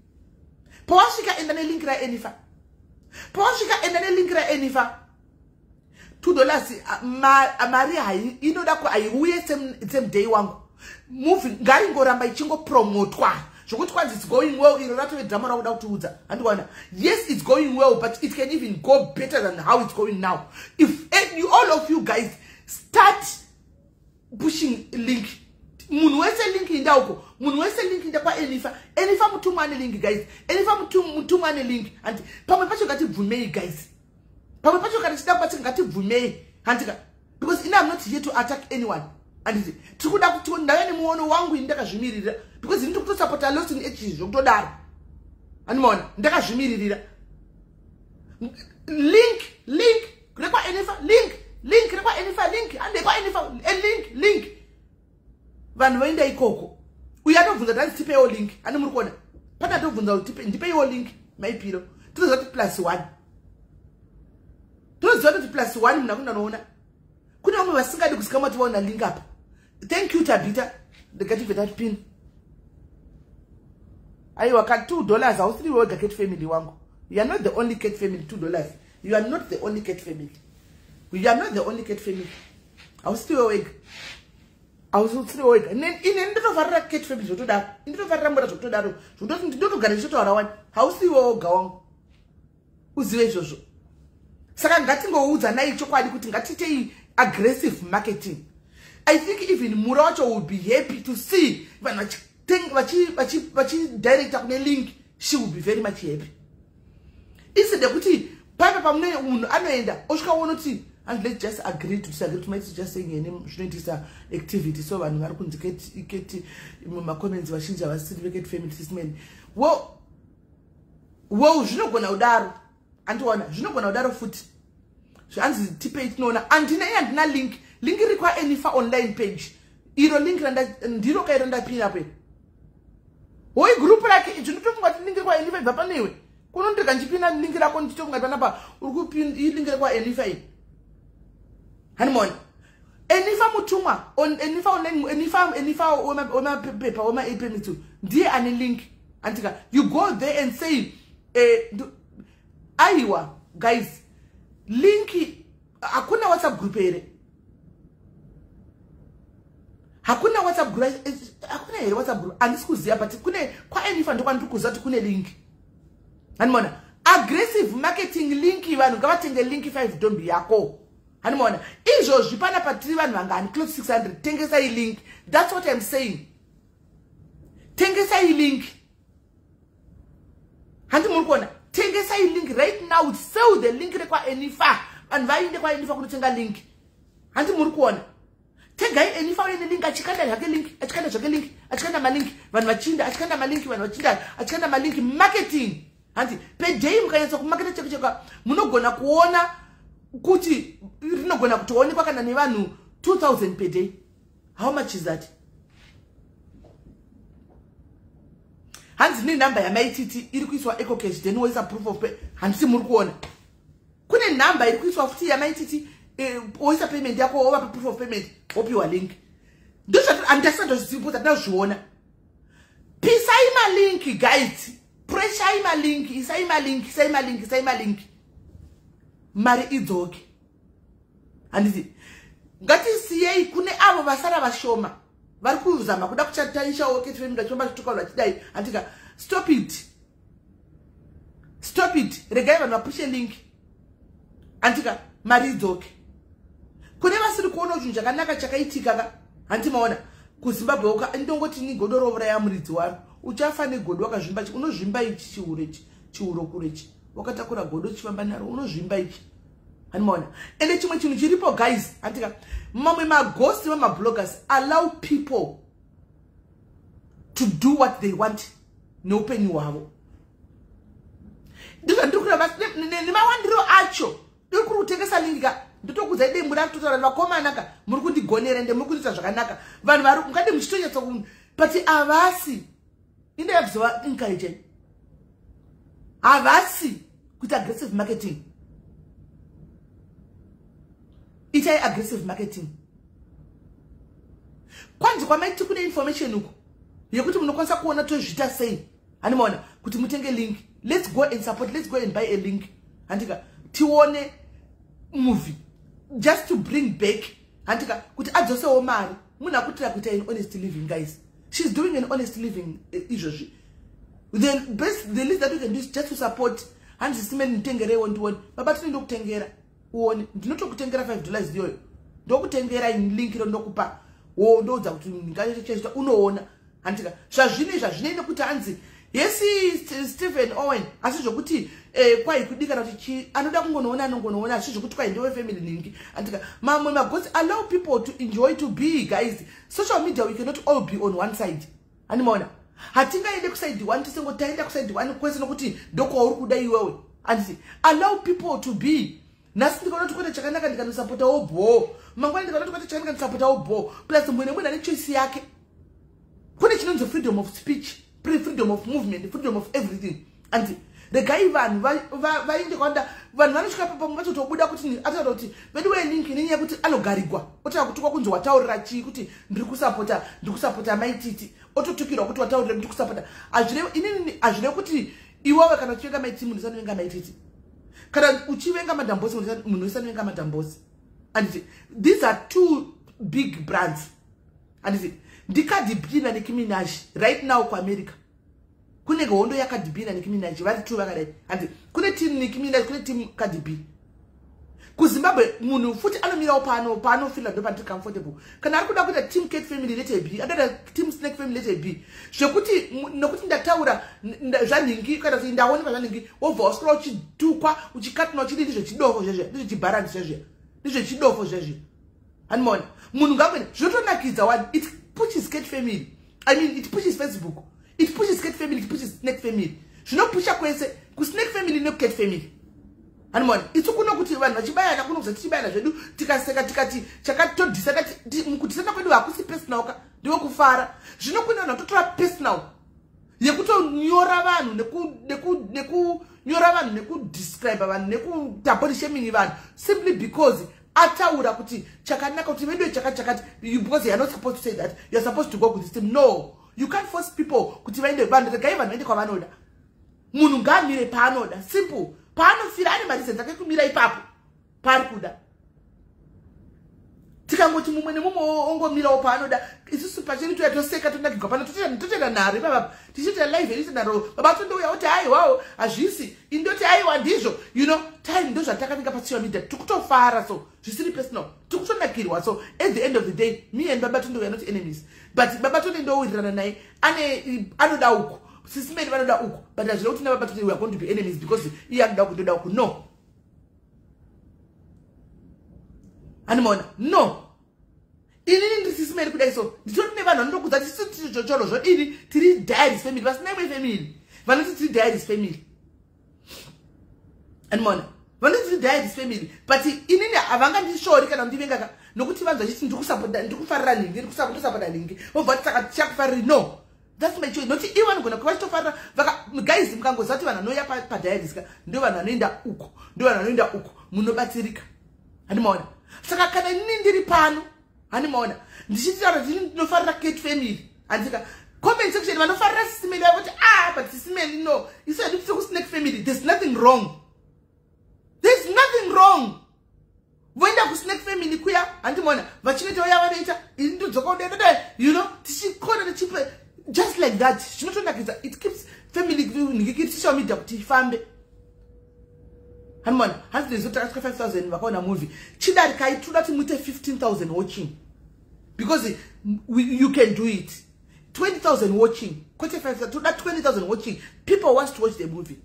Speaker 5: Pawasvika enda nelink raEnifa, pawasvika enda nelink raEnifa. $2 mari hai inoda haiuye same day wangu. Movie ngaringoramba ichingopromotwa zvokuti kwanzi it's going well. Iro ratove drama rakuda kutiudza, handiwana. Yes, it's going well, but it can even go better than how it's going now if all of you guys start pushing link. Munhu wese link inda uko, munhu wese link inda kwaEnifa. Enifa mutumwa ane link, guys. Enifa mutumwa ane link. Handi pamwe pacho ngatibvumei, guys, pamwe pacho kana tichida kubatsira ngatibvumei, handika, because ini am not here to attack anyone. Handiti tiri kuda kuti ndauya nemuono wangu ini ndakazvimiririra, because ini tiri kutosapota Lawson H zvokutodaro, handimaona ndakazvimiririra. Link, link rekwaEnifa, link, link rekwaEnifa, link hande kwaEnifa, link, link, vanhu voenda ikoko. Uyo atobvunza kuti handitipeiwo link, handi muri kuona pane atobvunza kuti ndipeiwo link maipiro. Tinoziva kuti plus one, tinoziva kuti plus one munhu akunda noona. Kune vamwe vasingadi kuzikamwa kuti vaona link apa. Thank you, Tabita. Ndikatibve tatipin. Aiwa ka, $2. Hausiri wega cat family wangu. You are not the only cat family. $2. You are not the only cat family. You are not the only cat family. Hausiri wega, hausiri wega. Ine ndinotofarira cat family zvotodaro, indinofarira mbora zvokutodaro, zvototi ndinotogara ndichitotaura wani. Hausiwe woga wangu, uzive izvozvo. Saka ngatingoudzanai chokwadi kuti ngatiitei aggressive marketing. I think even Mura wacho will be happy to see vanhu vachidirecta kune link. She will be very much happy instead yekuti paipa pamune munhu anoenda osvika uona kuti, and let's just agree to disagree to might just saying ene zvinoitisa activity. So vanhu vari kunzi cat mumacomments vazhinji havasiri vecat family system. Well, zvinogona kudaro, andiona zvinogona kudaro futi. Zvanzi tipei tinoona. Handina iye, handina link. Link iri kwaEnifa online page. Iro link ndiro kairo ndapina pe hoi group rake. Zvinotofunga kuti link rekwaEnifa ibva panewe kunondirega ndichipina link rako, ndichitofunga kuti panapa uri kupin ilink rekwaEnifa iyi. Hanimona Enifa mutumwa, Enifa online, Enifa wemapepa wemaapemit ndiye ane link, andika. You go there and say, aiwa guys, link. Hakuna WhatsApp group here? Hakuna WhatsApp group? Hakuna here WhatsApp group? Handisi kuziva, but kune kwaEnifa ndokwandiri kuziva kuti kune link. Hanimona aggressive marketing link. Vanhu ngavatenge link 5 dombi yako. Hanimona izvozvi panapa tiri vanhu vangani? Close 600. Tengesai link. That's what I'm saying. Tengesai link. Handi muri kuona? Tengesai link right now. Sell the link rekwaEnifa. Vanhu vainde kwaEnifa kunotenga link. Handi muri kuona? Tengai. Enifa uye nelink, achikanda zvake link, achikanda zvake link, achikanda malink, vanhu vachinda, achikanda malink, vanhu vachinda, achikanda malink. Marketing, handi per day mukanyatsa kumaketa cheko cheka, munogona kuona kuti rinogona kutoonekwa kana nevanhu 2000 per day. How much is that? Hanzi nenhamba yamaititi iri kuiswa EcoCash, then woisa proof of pay. Handisi muri kuona kune nhamba iri kuiswa futi yamaititi? Woisa payment yako, wovapa proof of payment, wopiwa link. Ndozvatandasatozvizivi, tatinazviona. Pisai malink, guys. Preshai malink, isai malink, isai malink, isai malink, mari idzoke. Handiti ngatisiyei kune avo vasara vashoma vari kuzama kuda kuchataishawo cat family, vachifamba vachituka vanhu vachidai. Handika, stop it, stop it. Regai vanhu vapushe link, handika, mari idzoke. Kune vasiri kuona chinhu chakanaka chakaitika ka, handi maona kuZimbabwe uka ndongoti ni godo rouraya muridzi waro. Uchafa negodo wakazvimba. Unozvimba ichi chiuro, ichi chiuro kure ichi, wakatakura godo chifamba naro, unozvimba ichi. Handimaona. Ende chimwe chinhu chiripo, guys, handika, mamwe magosti vamabloggers allow people to do what they want neupenyu hwavo. Ndizvandiri kureva nemawandiro acho. Iri kuri kutengesa link ka, ndotokudzai dei muri akutotaura, vakomana ka, muri kundigonera ende muri kundiita zvakanaka. Vanhu vari mungade muchitonyatsa, but havasi indaya kuzova encourage, havasi kuita aggressive marketing. Itai aggressive marketing. Kwanzi kwamaiti kune information uku yekuti munokwanisa kuona tozviita sei. Handimaona kuti mutenge link. Let's go and support. Let's go and buy a link, handika, tione movie just to bring back, handika, kuti adzosewo mari. Munhu akutira kuita an honest living, guys. She's doing an honest living. Izvozvi the best, the least that we can do is just to support. Hanzi simeni nditengereiwo ndione. Baba, tine ndokutengera uone. Ndinotokutengera $5 iyoyo, ndokutengera link iro, ndokupa wo, ndoudza kuti ndingachecheita unoona, handika. Zvazvino izvi nekuti hanzi yesi Stephen Owen, asi zvokuti kwai kudikana kuti chi anoda kungonoona anongonoona, asi zvokuti kwai ndewe family ningi, andika. Mamwe magosi allow people to enjoy, to be. Guys, social media, we cannot all be on one side. Handimaona hatingaende kuside one tisengo taenda kuside one kwese nokuti ndokwauri kuda iwewe. Handiti allow people to be. Nhasi ndikaona kuti kwete chakanaka, ndikanosapotawo bho. Mangwana ndikaona kuti kwete chakanaka, ndisapotawo bho. Plus mwene mwene ane choice yake. Kune chinonzi freedom of speech, freedom of movement, freedom of everything. And Regai vanhu vainde kwanda vanhu vanosvika pamwe vachotobuda kuti ataura kuti veduwe link nenyaya yekuti anogarigwa otanga kutukwa kunzi wataurira chii kuti ndiri kusapota maititi, ototukirwa kuti wataurira ndiri kusapota. Hazvirevi inini, hazvirevi kuti iwewe kana uchivenga maititi munhu usanovenga maititi, kana uchivenga madambosi munhu usanovenga madambosi. Anditi these are two big brands. Anditi ndiCardi B naNicki Minaj right now kuAmerica kunenge hondo yaCardi B naNicki Minaj, vari two vakadai. Handiti kune team Nicki Minaj, kune team Cardi B. KuZimbabwe munhu futi anomirawo paanofila ndo pandiri comfortable. Kana ari kuda kuita team Cat Family, let her be. Adoda team Snake Family, let her be. Zvekuti nokuti ndataura zvanhingi kana kuti ndaonekwa zvanhingi, wobva waswera uchitukwa, uchikatuna, uchidii, ndezvechidofo zvezve, ndezvechibharandi zvezve, ndezvechidofo zvezve. Hanimona munhu ngakuenda zvinotonakidza one. It pushes Cat Family, I mean, it pushes Facebook, it pushes Cat Family, it pushes Snake Family. Zvinopusha kwese, kuSnake Family nekuCat Family. Hanimona itsu kuno kuti vanhu vachibayana kuno kuza tichibayana zvedu, tikaseka, tikati chakatodhisana. Mukudhisana kwedu hakusi personal ka, ndiwe kufara. Zvino kune vanhu vatotora personal yekutonyora vanhu, nekunyora vanhu, nekudescribe vanhu, nekuita body shaming vanhu simply because ataura kuti chakanaka kuti vedu chakati chakati, because you are not supposed to say that, you are supposed to go with this team. No, you can't force people kuti vaende. Vanhu, regai vanhu vaende kwavanoda. Munhu ngaamire paanoda, simple. Paanofira ane mareasons ake kumira ipapo paari kuda. Tikangoti mumwe nemumwe ongomirawo paanoda, isusu pacheni toya toseka, tonakigwa pano, totoita nharo ipapapa, tichiita live yedu nharo. Baba tondouya oti aiwawo hazvisi, indoti aiwa ndizvo. You know, time ndo zvatakavinga pasocial media, tikutofara, so zvisiri personal, tikutonakirwa. So at the end of the day, me and Baba Tondo, we are not enemies, but Baba Tondo ndowirirana naye, ane anoda uku, sisimeni vanoda uku, but hazvina kuti nababa Tondo we are going to be enemies because iye anoda uku, ndoda uku. No, handimaona. No, inini ndiri sisimeni kudai, so nditori nevanhu vanondokudza tisi choro zvodini, tiri Diaries Family, vasina imwe family, vanoti tiri Diaries Family. Handimaona, vanoti tiri Diaries Family, but inini havangandishori kana kundivengaka nokuti vanhu vachiti ndirikusapota, ndikufarira nhingi, ndikusapota nhingi, vobva vati saka tichakufariri. No, that's my choice. Noti ivo vanogona kuva vachitofarira. Guys, mukangoziva kuti vanhu vanouya paDiaries ka ndo vanhu vanoenda uko, ndo vanhu vanoenda uko, munobatsirika. Handimaona. Saka kana inini ndiri pano, handimaona, ndichitaura kuti ndinofarira Cat Family, handika comment section vanofarira Sisimeni vavoti, ah, but Sisimeni, no, isu hedu tiri kuSnake Family. There's nothing wrong, there's nothing wrong. Voenda kuSnake Family kuya, handimaona, vachinoita uya vanoita, ini ndodzoka udedede, you know, tichikona tichipe just like that. Zvinotonakidza. It keeps family nhikikiri social media kuti ifambe. Hanimona, hanzi nezo takasvika 5000 vakaona movie. Chidarikai, toda kuti muite 15,000 watching because you can do it. 20,000 watching, kwete 5, toda 20,000 watching. People wants to watch the movie,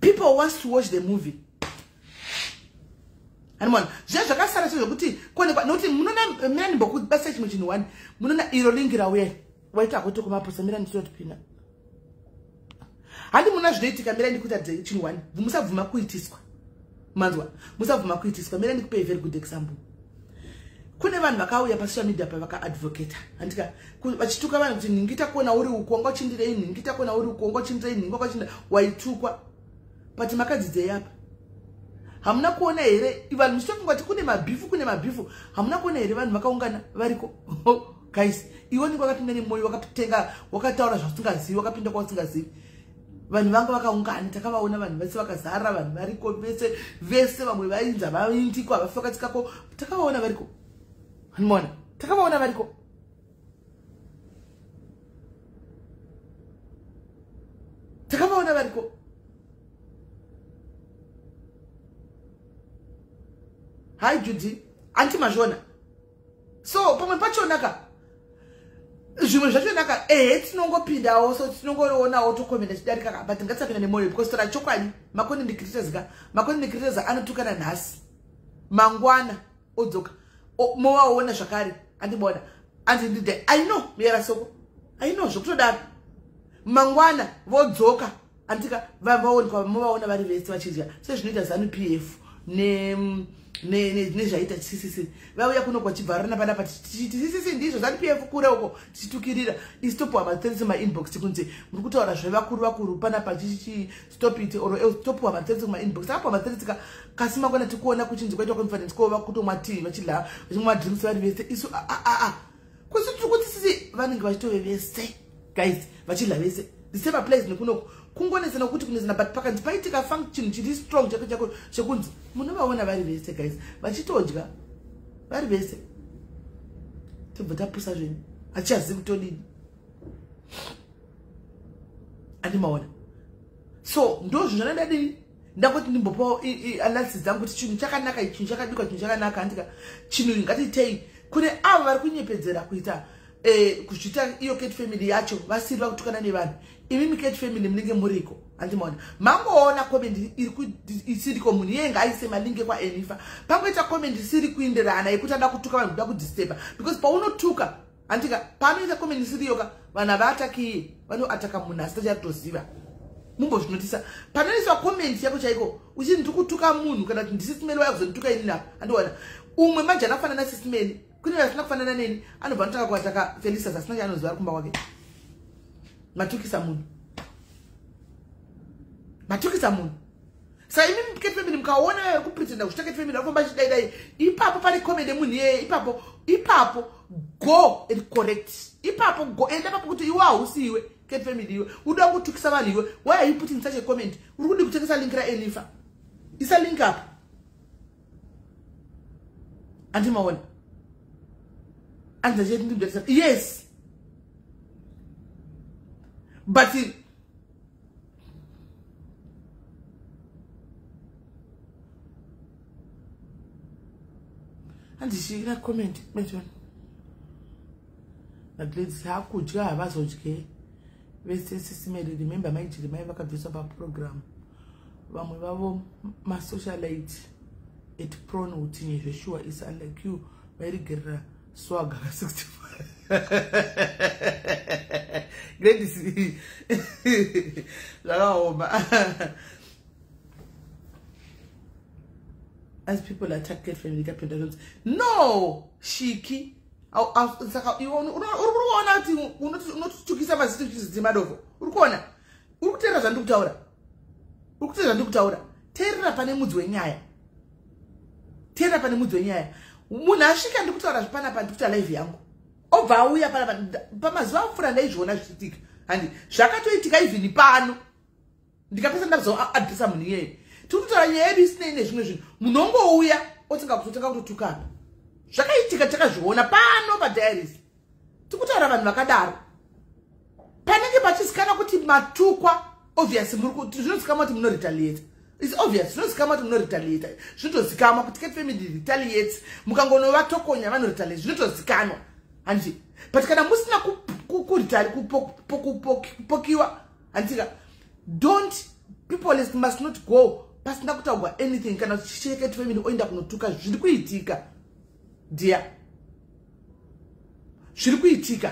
Speaker 5: people wants to watch the movie. Hanimona, zviya zvakasara sezvekuti kuonekwa nokuti munoona, mira ndimbokubasa chimwe chinhu one. Munoona iro link rauya waita kuti kumaposa, mira nditotipina. Handi muna zvinoitika? Mira ndikuita chinhu one. Musabvuma kuitiswa, manzwa? Musabvuma kuitiswa. Mira ndikupe a very good example. Kune vanhu vakauya pasocial media pavakaadvocata, handika, vachituka vanhu kuti nhingi takuona uri uku wanga uchindirei, nhingi takuona uri uku wanga uchindirei, nhingi wanga uchindirei, waitukwa. But makadzidzei apa? Hamuna kuona here vanhu muchitofunga kuti kune mabhifu, kune mabhifu? Hamuna kuona here vanhu vakaungana variko? Guys, iwe nenge wakapinda nemwoyo, wakatenga, wakataura zvausingazivi, wakapinda kwausingazivi. Vanhu vanga vakaungana, takavaona vanhu vese vakazara, vanhu variko vese vese, vamwe vainza vaindiko, havafi vakatsikako. Takavaona variko, hanimona, takavaona variko. Takavaona variko. Hi Judy, anti mazvona. So pamwe pachonaka, zvimwe zvachonaka, ehe, tinongopindawo, so tinongoonawo, tokomenda chidarika, but ngatisapinda nemwoyo because tora chokwadi, macontent creators ka, macontent creators anotukana nhasi, mangwana odzoka, movaona zvakare. Andibona andindide, I know muyera soko, I know zvokutodaro. Mangwana vodzoka, andika vaonekwa, movaona vari vese vachidya sezvinoita ZANU PF. Nezvaita CCC vauya kuno kwachibvarana panapa tichiti CCC ndizvo ZANU PF kure uko, tichitukirira isu, topuwa mathreats mumainbox tikunzi muri kutaura zvevakuru vakuru panapa, chichichi, stop it or else. Topuwa mathreats mumainbox. Takapuwa mathreats kasi mangwana tikuona kuchinzi kwaitwa conference ko vakutomwa tea, vachidla, vachimwa drinks vari vese. Isu aa kusi tiri kuti sisi vanenge vachitove vese, guys, vachidla vese. The same applies nekunoko, kungonesana kuti kunesana, but pakanzi paitika function chiri strong chako chako chekunzi munovaona vari vese, guys, vachitodya vari vese, tobva tapusa zvenyu, hatichazivi kutodini. Andimaona? So ndo zvinhu zvandadini, ndangoti ndimbopawo analysis dzangu kuti chinhu chakanaka, chinhu chakadikwa, chinhu chakanaka. Handika chinhu ngatitei kune avo vari kunyepedzera kuita kuzvita iyo Cat Family yacho, vasiri vakutukana nevanhu. Imimi Cat Family munenge muriko, handimaona? Mangoona comment isiriko, munhu iyenge aise malinks kwaEnifa, pangoita comment isiri kuenderana yekuti ada kutuka vanhu, kuda kudisturba, because paunotuka, handika, paanoita comment isiriyoka, vanhu havaatakiye, vanoataka munhu asati achatoziva. Mumbozvinotisa, panoiswa comment yako chaiko uchiti ndiri kutuka munhu, kana kuti ndiSis Melly waya kuzondituka inini apa, andiona umwe manje anafanana Sis Melly, kune vasina kufanana neni, anobva anotanga kuataka Felistas asina chaanoziva ari kumba kwake. Matukisa munhu, matukisa munhu. Saka imi Cat Family mukaona vari kupretenda kuzvita Cat Family vakufamba chidaidai, ipapo pane comment yemunhu iyeye, ipapo ipapo go and correct ipapo, go enda ipapo kuti iwe hausi iwe Cat Family, iwe uda kutukisa vanhu iwe. Why are you putting such a comment? Uri kudi kutengesa link raEnifa? Isa link apo. Andimaona? Yes, but handichina comment mention naGladys. Hakudya havazodye vese. Sis Melly, remember maijiri mai vakabviswa paprogram, vamwe vavo masocialite at prone utinye zveshuwa is unlike you, vairigerera swaga ka65. Gladys, zvakaoma. As people attack Cat Family kapenda zvonzi no shiki. Saka uri kuona kuti unotitukisa mazito uchizidzi madofo. Uri kuona, uri kuteerera zvandiri kutaura, uri kuteerera zvandiri kutaura. Teerera pane mudzi wenyaya, teerera pane mudzi wenyaya. Munhu asvika, ndiri kutaura zvipanapa, ndiri kuita live yangu, obva auya panapa. Pamazuva apfuura ndaizviona zvichiitika, handi zvakatoitika even pano, ndikapesa ndazoadresa munhu iyeye. Tiri kutaura nyaya yedu isinei nezvimwe zvinhu, munhu ongouya otanga kutotanga kutotukana. Zvakaitika, takazviona pano padiaries. Tiri kutaura vanhu vakadaro panenge pachizikanwa kuti matukwa. Obvious, zvinozikanwa kuti munoretaliate. It's obvious, zvinozikanwa kuti munoretaliate. Zvinotozikanwa kuti Cat Family retaliates. Mukangonovatokonya vanoretaliate, zvinotozikanwa, handiti? But kana musina kupokiwa, handitika, don't, people must not go pasina kutaurwa anything. Kana chiCat Family oenda kunotuka, zviri kuitika dia, zviri kuitika,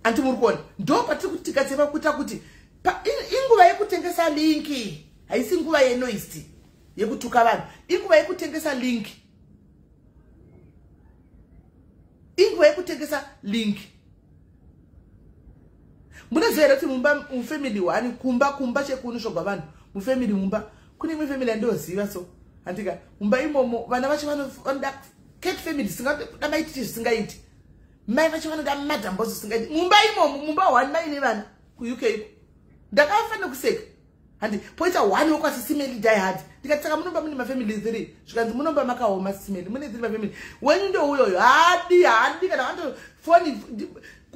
Speaker 5: anti muri kuona? Ndo patiri kuti tikatseva kuita kuti inguva yekutengesa link, haisi nguva yenoise yekutuka vanhu. Inguva yekutengesa link, inguva yekutengesa link. Munoziva here kuti mumba mufamily one, kumba kumba chekunosvogwa vanhu mufamily, mumba kune imwe family yandoziva so, handika, mumba imomo vana vacho vanoda Cat Family singada maititi zvisingaiti, mai vacho vanoda Madam Boss zvisingaiti. Mumba imomo, mumba one, mai nevana kuUK iko, ndakafanira kuseka, handi poita one wekwaSis Melly die hard. Ndikati saka munomba mune mafamily three? Zvikanzi munomba makaoma Sis Melly, mune three mafamily. Wenyu ndouyoyo, hadi hadi kana vandofoni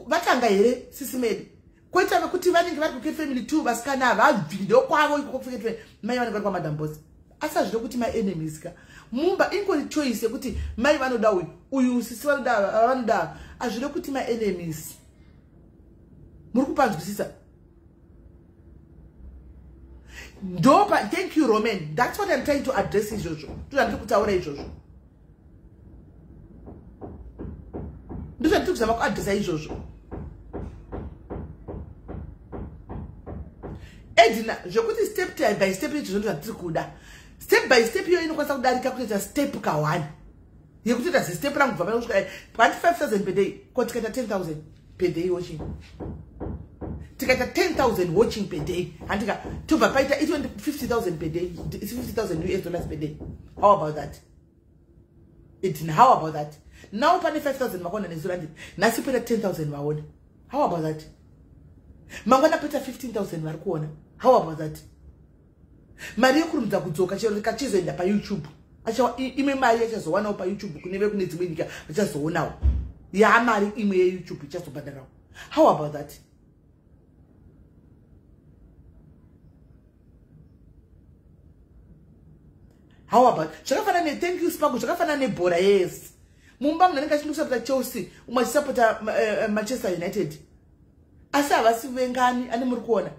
Speaker 5: vatanga here Sis Melly. Koita vekuti vanenge vari kuCat Family two, vasikana havabvi, ndokwavo ikoko kuCat Family, mai vanenge vari kwaMadam Boss. Asi hazvino kuti maenemies ka mumba, ingori choice yekuti mai vanoda uyu, uyu sisi vanoda, vanoda. Hazvino kuti maenemies. Muri kupanzwisisa? Ndopa. Thank you, Roman. That's what I'm trying to address izvozvo, ndozvandiri kutaura izvozvo, ndozvandiri kuzama kuadresa izvozvo. Edina, zvekuti step by step, izvozvo ndozvatiri kuda. Step by step iyoyo inokwanisa kudarika kutoita step ka1 yekutoita zistep rangu kubva pano kusvika 5000 per day. Ko tikaita 10,000 per day watching, tikaita 10,000 watching per day, handika tobva paita 50,000 per day, it's $50,000 US per day. How about that? How about that? Now pane 5,000 vakaona nezuro, handiti? Nhasi poita 10,000 vaona. How about that? Mangwana poita 15,000 vari kuona. How about that? Mari yekurumidza kudzoka chero kachizoenda paYouTube, imwe mari yachazowanawo paYouTube kune vekune dzimwe nyika vachazoonawo yamari imwe yeYouTube ichazobhadharawo. How about that? How about zvakafanana nethank you Sparko, zvakafanana nebhora. Yes, mumba munhu anenge achindosapota Chelsea, umwe achisapota Manchester United, asi havasi vengani. Ane muri kuona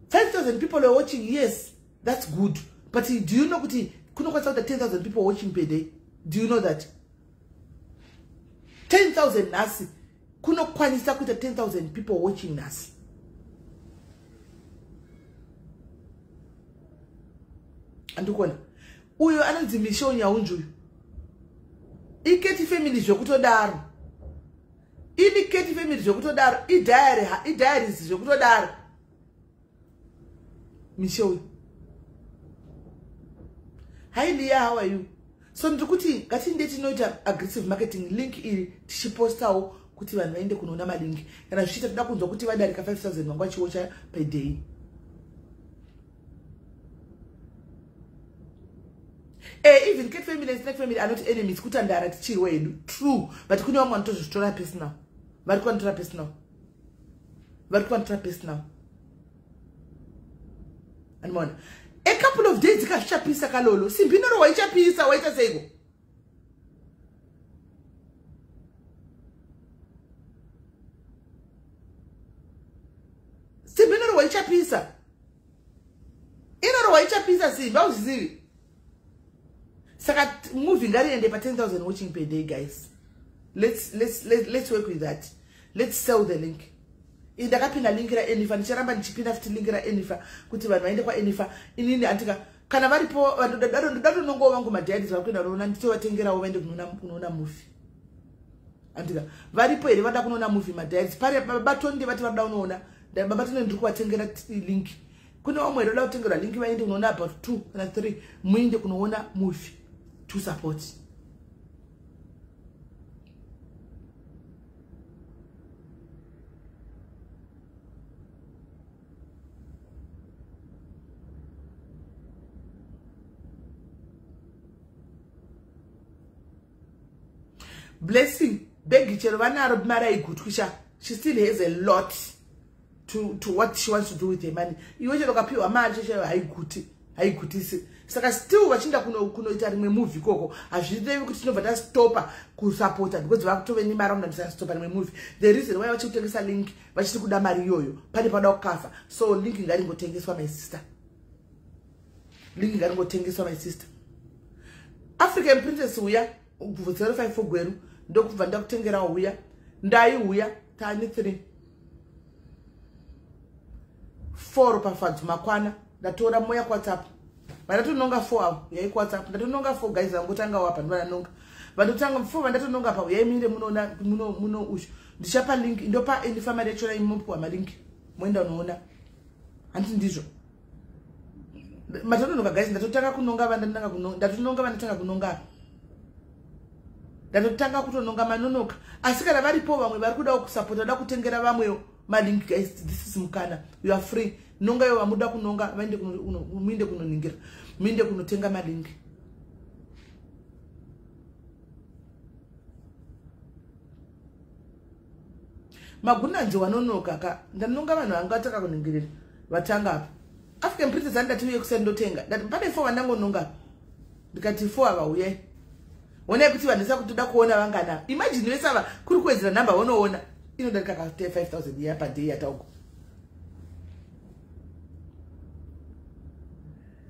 Speaker 5: 5000 people are watching. Yes, that's good, but do you know kuti kunokwanisa kuita 10,000 people watching per day? Do you know that 10,000 nhasi kunokwanisa kuita 10,000 people watching nhasi? Andikuona uyo anonzi Michelle Nyaunju uyu iKeti family zvekutodaro, ili Keti family zvekutodaro, idiary idiaries zvekutodaro. Michelle uyu. Hi Leah, how are you? So ndiri kuti ngatinde tinoita aggressive marketing, link iri tichipostawo kuti vanhu vaende kunoona malink. Kana zvichiita, toda kunzwa kuti vadarika 5000 vanga vachiwatcha per day. Even Cat family and Snake family are not enemies. Kutandara tichirwa hedu, true, but kune vamwe vanotozvitora personal, vari kuvanotora personal, vari kuvanotora personal. Andimaona a couple of days ikazvichapisa kalolo, simbi inorohwa ichapisa. Waita seiko? Simbi inorohwa ichapisa, inorohwa ichapisa simbi, hauzvizivi. Saka movie ngariende pa 10,000 watching per day, guys. Let's work with that. Let's sell the link. Ndakapinda link raEnifa, ndicharamba ndichipinda futi link raEnifa kuti vanhu vaende kwaEnifa. Inini andika kana varipo ndatonongowo vangu madiaries vari kuenda kunoona, nditovatengerawo vaende kunoona movie. Andika varipo here vada kunoona movie madiaries? Pare babatonde vati varikuda kunoona. Babatonde ndiri kuvatengera link. Kune vamwe here voda kutengerwa link vaende kunoona? About two kana three, muinde kunoona movie to support. Blessing begi chero vanaro mari aigutwisha, she still has a lot to what she wants to do with her money. Iwe chero ukapiwa mari chero haiguti, haigutisi. Saka still vachinda kunoita rimwe movie ikoko, hazvirevi kuti tinobva tastopa kusapota because vakutove nemari vanoda tisastopa rimwe movie. The reason why vachikutengesa link vachiti kuda mari iyoyo, pane pada kukafa. So link ngaringotengeswa, my sister, link ngaringotengeswa, my sister. African Princess uya 054 Gweru, ndokubva ndakutengera uya ndai uya tani 3 4 pafadzo makwana. Ndatora moya kuWhatsApp, vandatononga 4 avo uyai kuWhatsApp. Ndatononga 4 guys, vangotanga wapa ndovananonga vandotanga 4 vandatononga pa uyai mire munoona muno ushu. Ndichapa link, ndopa Enifa mari yachona, imupiwa malink moenda unoona. Handiti ndizvo matononoka guys? Ndatotanga kunonga vandatanga kunonga, ndatononga vandatanga kunonga, ndatotanga kutononga, manonoka. Asi kana varipo vamwe vari kudawo kusapota, voda kutengera vamwewo malink, guys, this is mukana. You are free, nongayo vamuda kunonga, vaende muinde kunoningira, muinde kunotenga malink. Magunanzi wanonoka ka. Ndanonga vanhu vanga vatanga kuningirira vatanga apa. African Princess andati uye kuseni ndotenga, ndati pane four vandangononga, ndikati four ava uyai. Onai kuti vanhu vesa kuti toda kuona vangana. Imagine vese ava kuri kuwedzera nhamba vonoona inodarika ka 5000 iya paday yatauko.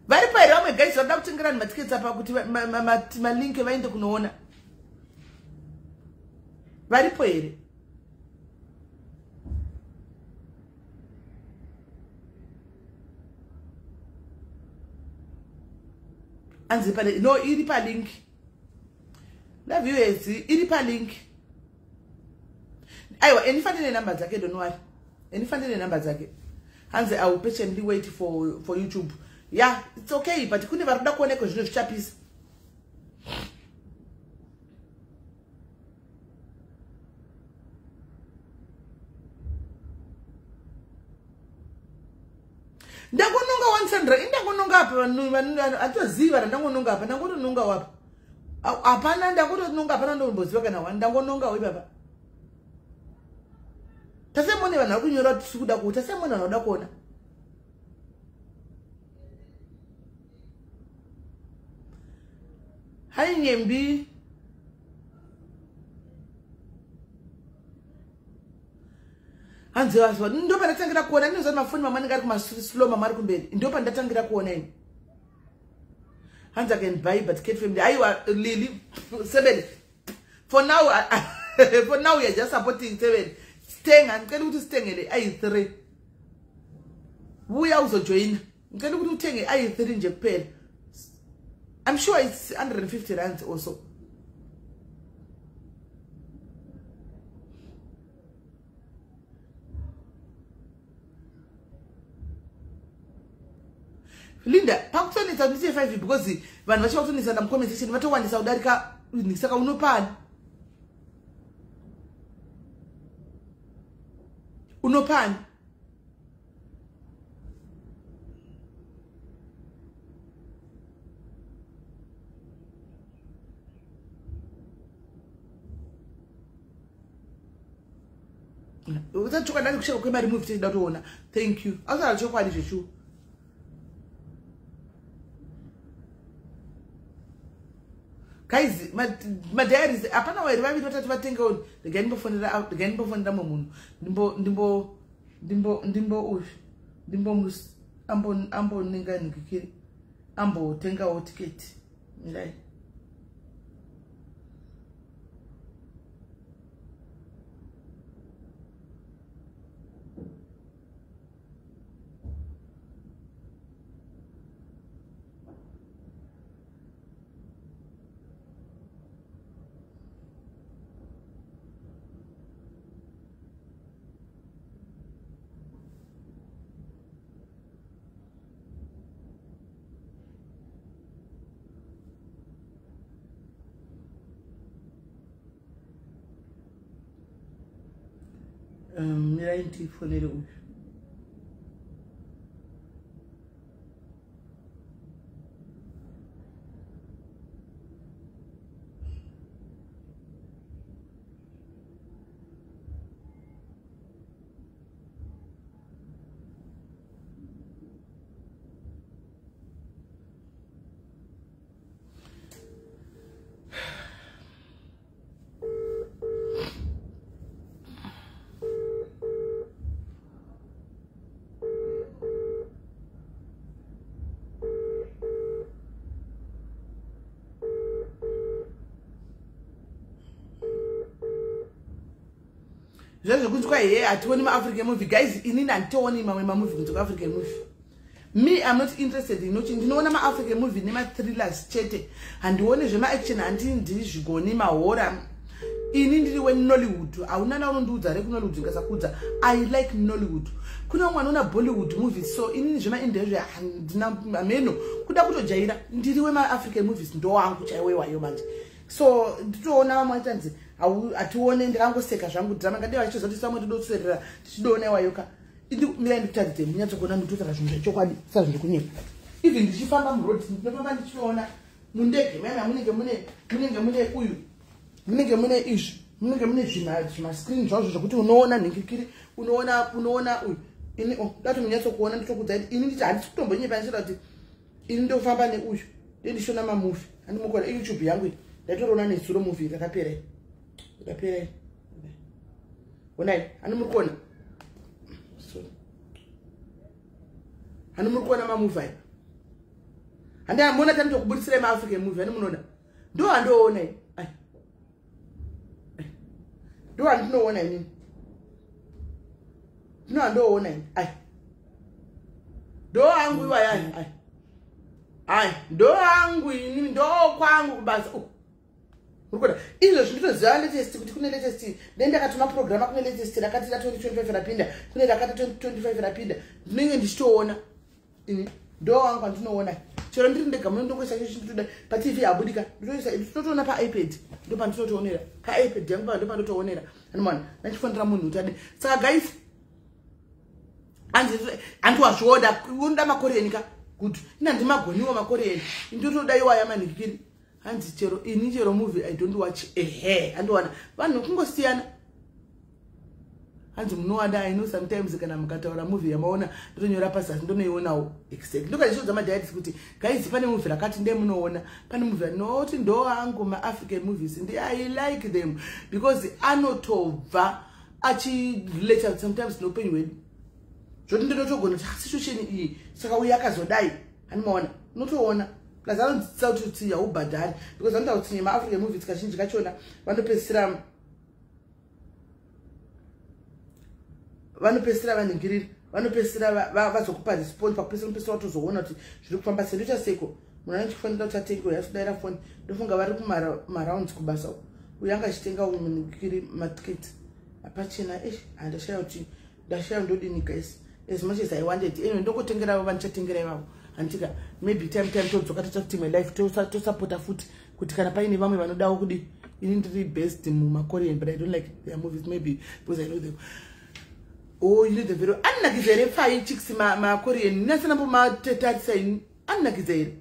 Speaker 5: Varipo here vamwe guys vanoda kutengera vanhu matiketi apa kuti malink vaende kunoona? Varipo here? Anzi pane no iri pa link. Love you as iri pa link. Aiwa enifanire number dzake, don't worry. Enifanire number dzake. Hanzi I will patiently wait for YouTube. Yeah, it's okay, but kune vari kuda kuonekwa zvino zvichapisa. Ndakunonga one Sandra, indakunonga apa vanhu atoziva randangononga apa, ndangotononga wapa. Hapana ndakutononga hapana ndomboziva kana one ndangononga ipapa. Tasemone vanhu vari kunyora kuti tiri kuda kuona, tasemone vanhu vanoda kuona. Hai Nyembi. Hanzi vazwa ndo pandatangira kuona ndinoziva mafoni mamwe anenge ari kumaslow mamwe ari kumberi ndo pandatangira kuona ini. Hanzi I can buy but Kate family. Aiwa Lily 7. For now for now we are just supporting 7. Sitenga ngicela ukuthi sithengele ayi3. Buya uzojoina. Ngicela ukuthi uthenge ayi3 nje kuphela. I'm sure it's 150 rands also. Linda, pakutonetsa kuti ndiite 5 because vanhu vachiva kutonetsa ndamucomment section vatowandisa kudarika saka unopani. Unopani. Usachoka ndani kusheka kwemari movie tichida kutoona. Thank you. Ausara chokwadi zvechu. Guys, my diaries hapana wairi vaviri vatatu vatengawo regai ndimbofonera mumwe munhu ndimbo uyu ndimbo ambonenga ndikiri ambotengawo tiketi mirai. Mirai ndifonere uyu. Zvezvekunzwa here hationi maAfrican movie guys, inini handitooni mamwe mamovie kunze kuAfrican movie. Me I'm not interested in watching. Ndinoona maAfrican movie nemathrillers chete. Handioni zvemaaction, handindizvigoni mahora. Ini ndiri weNollywood. Hauna na unondiudza rekuNollywood ndingasakudza. I like Nollywood. Kune umwe anoona Bollywood movies, so inini zvemaIndia zve handina ameno kuda kutojaira. Ndiri wemaAfrican movies ndo wangu chaiwewayo manje. So nditoona vamwe vachanzi atione ndikangoseka zvangu drama ngade vachizoti samwe todotserera tichidoona iwayoka. Mira ndikutaridze munyatsokuona ndikutotaura zvinhu zvechokwadi sazviri kunyepa. Even ndichifamba muroad ndinofamba ndichiona mundege maya munenge mune uyu munenge mune izvi munenge mune zvimascreen zvazvo zvekuti unoona nhingikiri unoona uyu ini dati munyatsokuona nditokudza kuti ini nditi handisi kutombonyepa ndichida kuti ini ndofamba neuyu ndindichiona mamovie handimukona iYouTube yangu iyi ndaitoriona nezuro movie rakapera rakapera onai handimuri kuona handimuri kuona mamovie aya handamona tanitokubudisirai maAfrican movie handimunoona ndo handoona ini ndo handinoona inini ndo handoona ini ai ndo hangu iwaya ai Ai, ndo angu ini ndo kwangu kubasa. Urikuona izvo zvinotoziva latest kuti kune latest. Then ndakatuma programa kune latest rakati ra 2025 rapinda, kune rakati 2025 rapinda. Ndinenge ndichitoona. Ini ndo wangu andinoona. Chero ndiri ndega muno ndongoisa icho chinotoda pa TV abudika. Ndotoisa ndinotoona pa iPad. Ndo pandinotoonera. Pa iPad yangu ndo pandinotoonera. Anoona ndachifonera munhu kuti ade. Saka guys, andiwazvioda unoda makorean ka good. Ina ndimagoniwo makorean. Ndotoda iwaya manikiri. Hanzi chero ini chero movie I don't watch ehe. Andiwana vanhu kungosiyana. Hanzi munowada I know sometimes kana mukataura movie yamaona ndotonyora pazasi ndonoionawo exactly. Ndokazviudza madiaries kuti guys pane movie rakati nde munoona, pane movie anoti ndo angu ma African movies ndi I like them because anotobva achirelate sometimes neupenyu hwedu. Zvoti ndinotogona kuti situation iyi saka uyu akazodai animaona unotoona. Plus anodzidzisa kuti haubhadhari because vanoita kuti maAfrican movies kazhinji kachona vanopedzisira vaningirira, vanopedzisira vazokupa response pakupedzisira unopedzisira watozoona kuti zviri kufamba sei. Ndoita seiko munhu anochifanira kuti atenge uyu asidaira foni ndofunga vari kumarounds kubasa uku uyu anga achitenga uyu muningiri matiketi apachena. Eish, handashaya kuti ndashaya ndodini guys, as much as I wanted anyway ndokotengera avo vandichatengera ivavo. Handika maybe time todzoka toita kuti imwe life tosapota futi kuti kana paine vamwe vanodawo kudi. Ini ndiri best mumakorean but I don't like their movies maybe because I know them. Oh, you know the very anonakidza here pfai chicks makorean nasanambo matetarisa ini anonakidza here?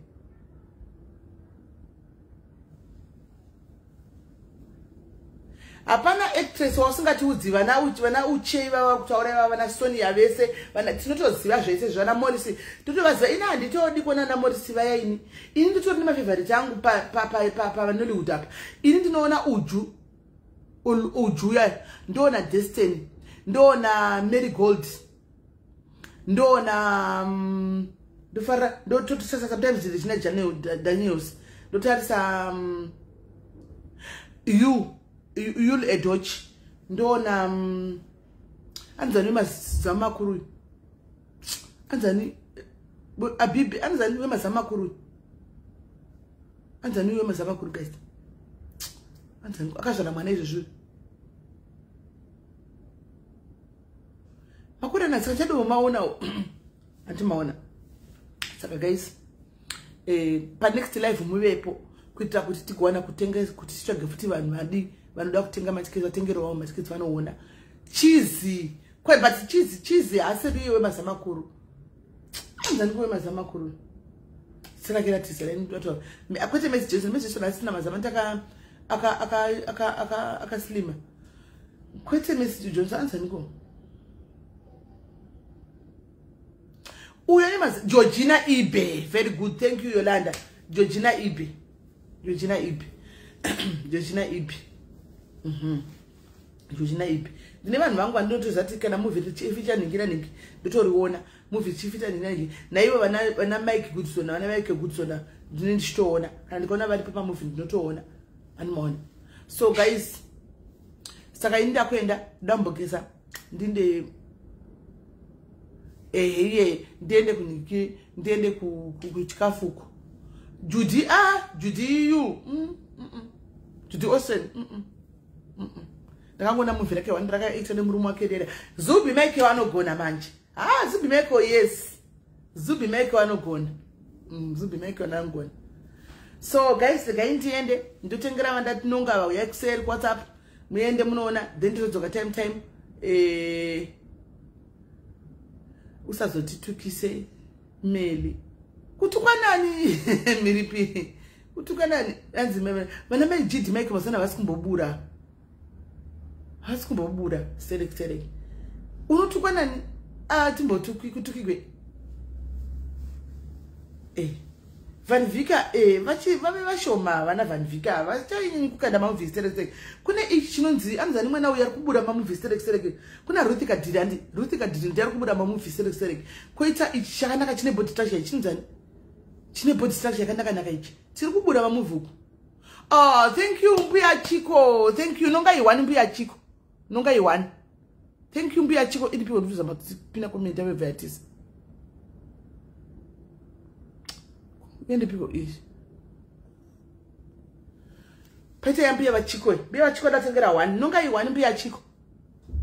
Speaker 5: Hapana actress wausingatiudzi vana Uche vava kutaura ivava vana Sonia vese vana tinotoziva zvese zvana Morris totovaziva. Ini handitodi kuona ana Morris vaya ini. Ini nditori nemafavorite angu paNollywood apa. Ini ndinoona Uju ya ndoona Destiny, ndoona Marigold, ndoona ndofara ndototarisa sometimes Regina Daniels, ndotarisa Yul Edoch, ndoona anzani wemazama makuru, anzani Abibi, anzani wemazama makuru, anzani wemazama makuru guys, anzani akazvara mwana izvozvo makuru ana saka chado maonawo andimaona. Saka guys, pa next live muvepo kuitira kuti tigowana kutenga kuti titsvage futi vanhu vadi vanoda kutenga matiketi vatengerewawo matiketi vanoona. Chizi kwe but chizi asiri wemazama makuru, anzani wemazama makuru sakakiratisa ndotaura kwete Miss Jason. Miss Jason asina mazama aka akaslima kwete Miss Johnson anzani ko uyo ni Georgina Ibe. Very good, thank you Yolanda. Georgina Ibe, Georgina Ibe, Georgina Ibe. Georgina Ibe. Ndine vanhu vangu vandinotoziva kuti kana movie fichanhingira nhingi ndotoriona movie chificha nhingi naivo vana Mike Goodson, vana Mike Goodson ndine ndichitoona kana ndikaona varipo pamovie ndinotoona animaona. So guys, saka ini ndakuenda ndambogeza ndinde ehe ndiende kuniki ndiende kuchikafuko. Judy Judy you Judy Austin ndakangona movie rake wani rakaita nemurume wake dera. Zubi Mike anogona manje. Zubi Mike, yes, Zubi Mike anogona. Zubi Mike anogona. So guys, regai ndiende ndotengera vandatinonga vauya kuseri WhatsApp muende munoona, then ndotodzoka time usazotitukise meli kutukwanani miripi kutukwanani anzi vana mai Judy Mike vasana vasi kumbobura, hasi kumbobura serek unotukwanani timbotukwi kutukigwe Van Vika vave vashoma vana Van Vika vachanyanya kukanda mamovies serek. Kune ichi chinonzi anzani mwana uyu ari kubura mamovies serek. Kuna Ruth Kadiri, andi Ruth Kadiri ndiye ari kubuda mamovies serek. Koita ichi chakanaka chine body structure ichi chinonzani chine body structure yakanaka ichi tiri kubuda mamovie uku. Thank you Mbuya Chiko, thank you nonga iwani Mbuya Chiko, nonga iwani. Thank you Mbuya Chiko. Iripiwe ndizama pina comment yavevatisa. Yendipiko izvi paita yambuya vachiko, mbuya vachiko ndatengera 1 nonga i1, mbuya chiko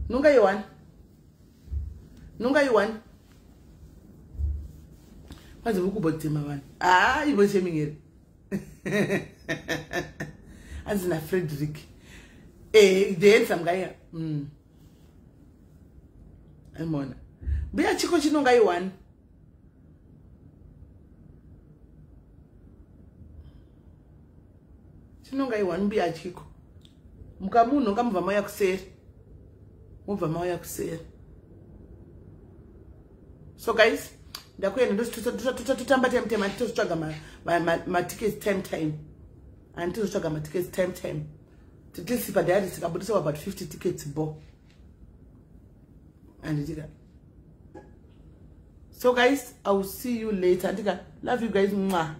Speaker 5: nonga i1, nonga i1. Kwanzi muri kubodzema vanhu. Haa, ibo shaming here? Hanzi naFrederick, the handsome guy. Imona mbuya chiko chinonga i1, chinonga i1 mbuya chiko. Mukamunhonga mubva mauya kuseri, mubva mauya kuseri. So guys, ndakuenda, totamba time time. Handitozotsvaga matickets time time, handitozotsvaga matickets time time. Titisi padiary tikabudisa about 50 tickets bo, handitika? So guys, I will see you later, handika? Love you guys. Mwa.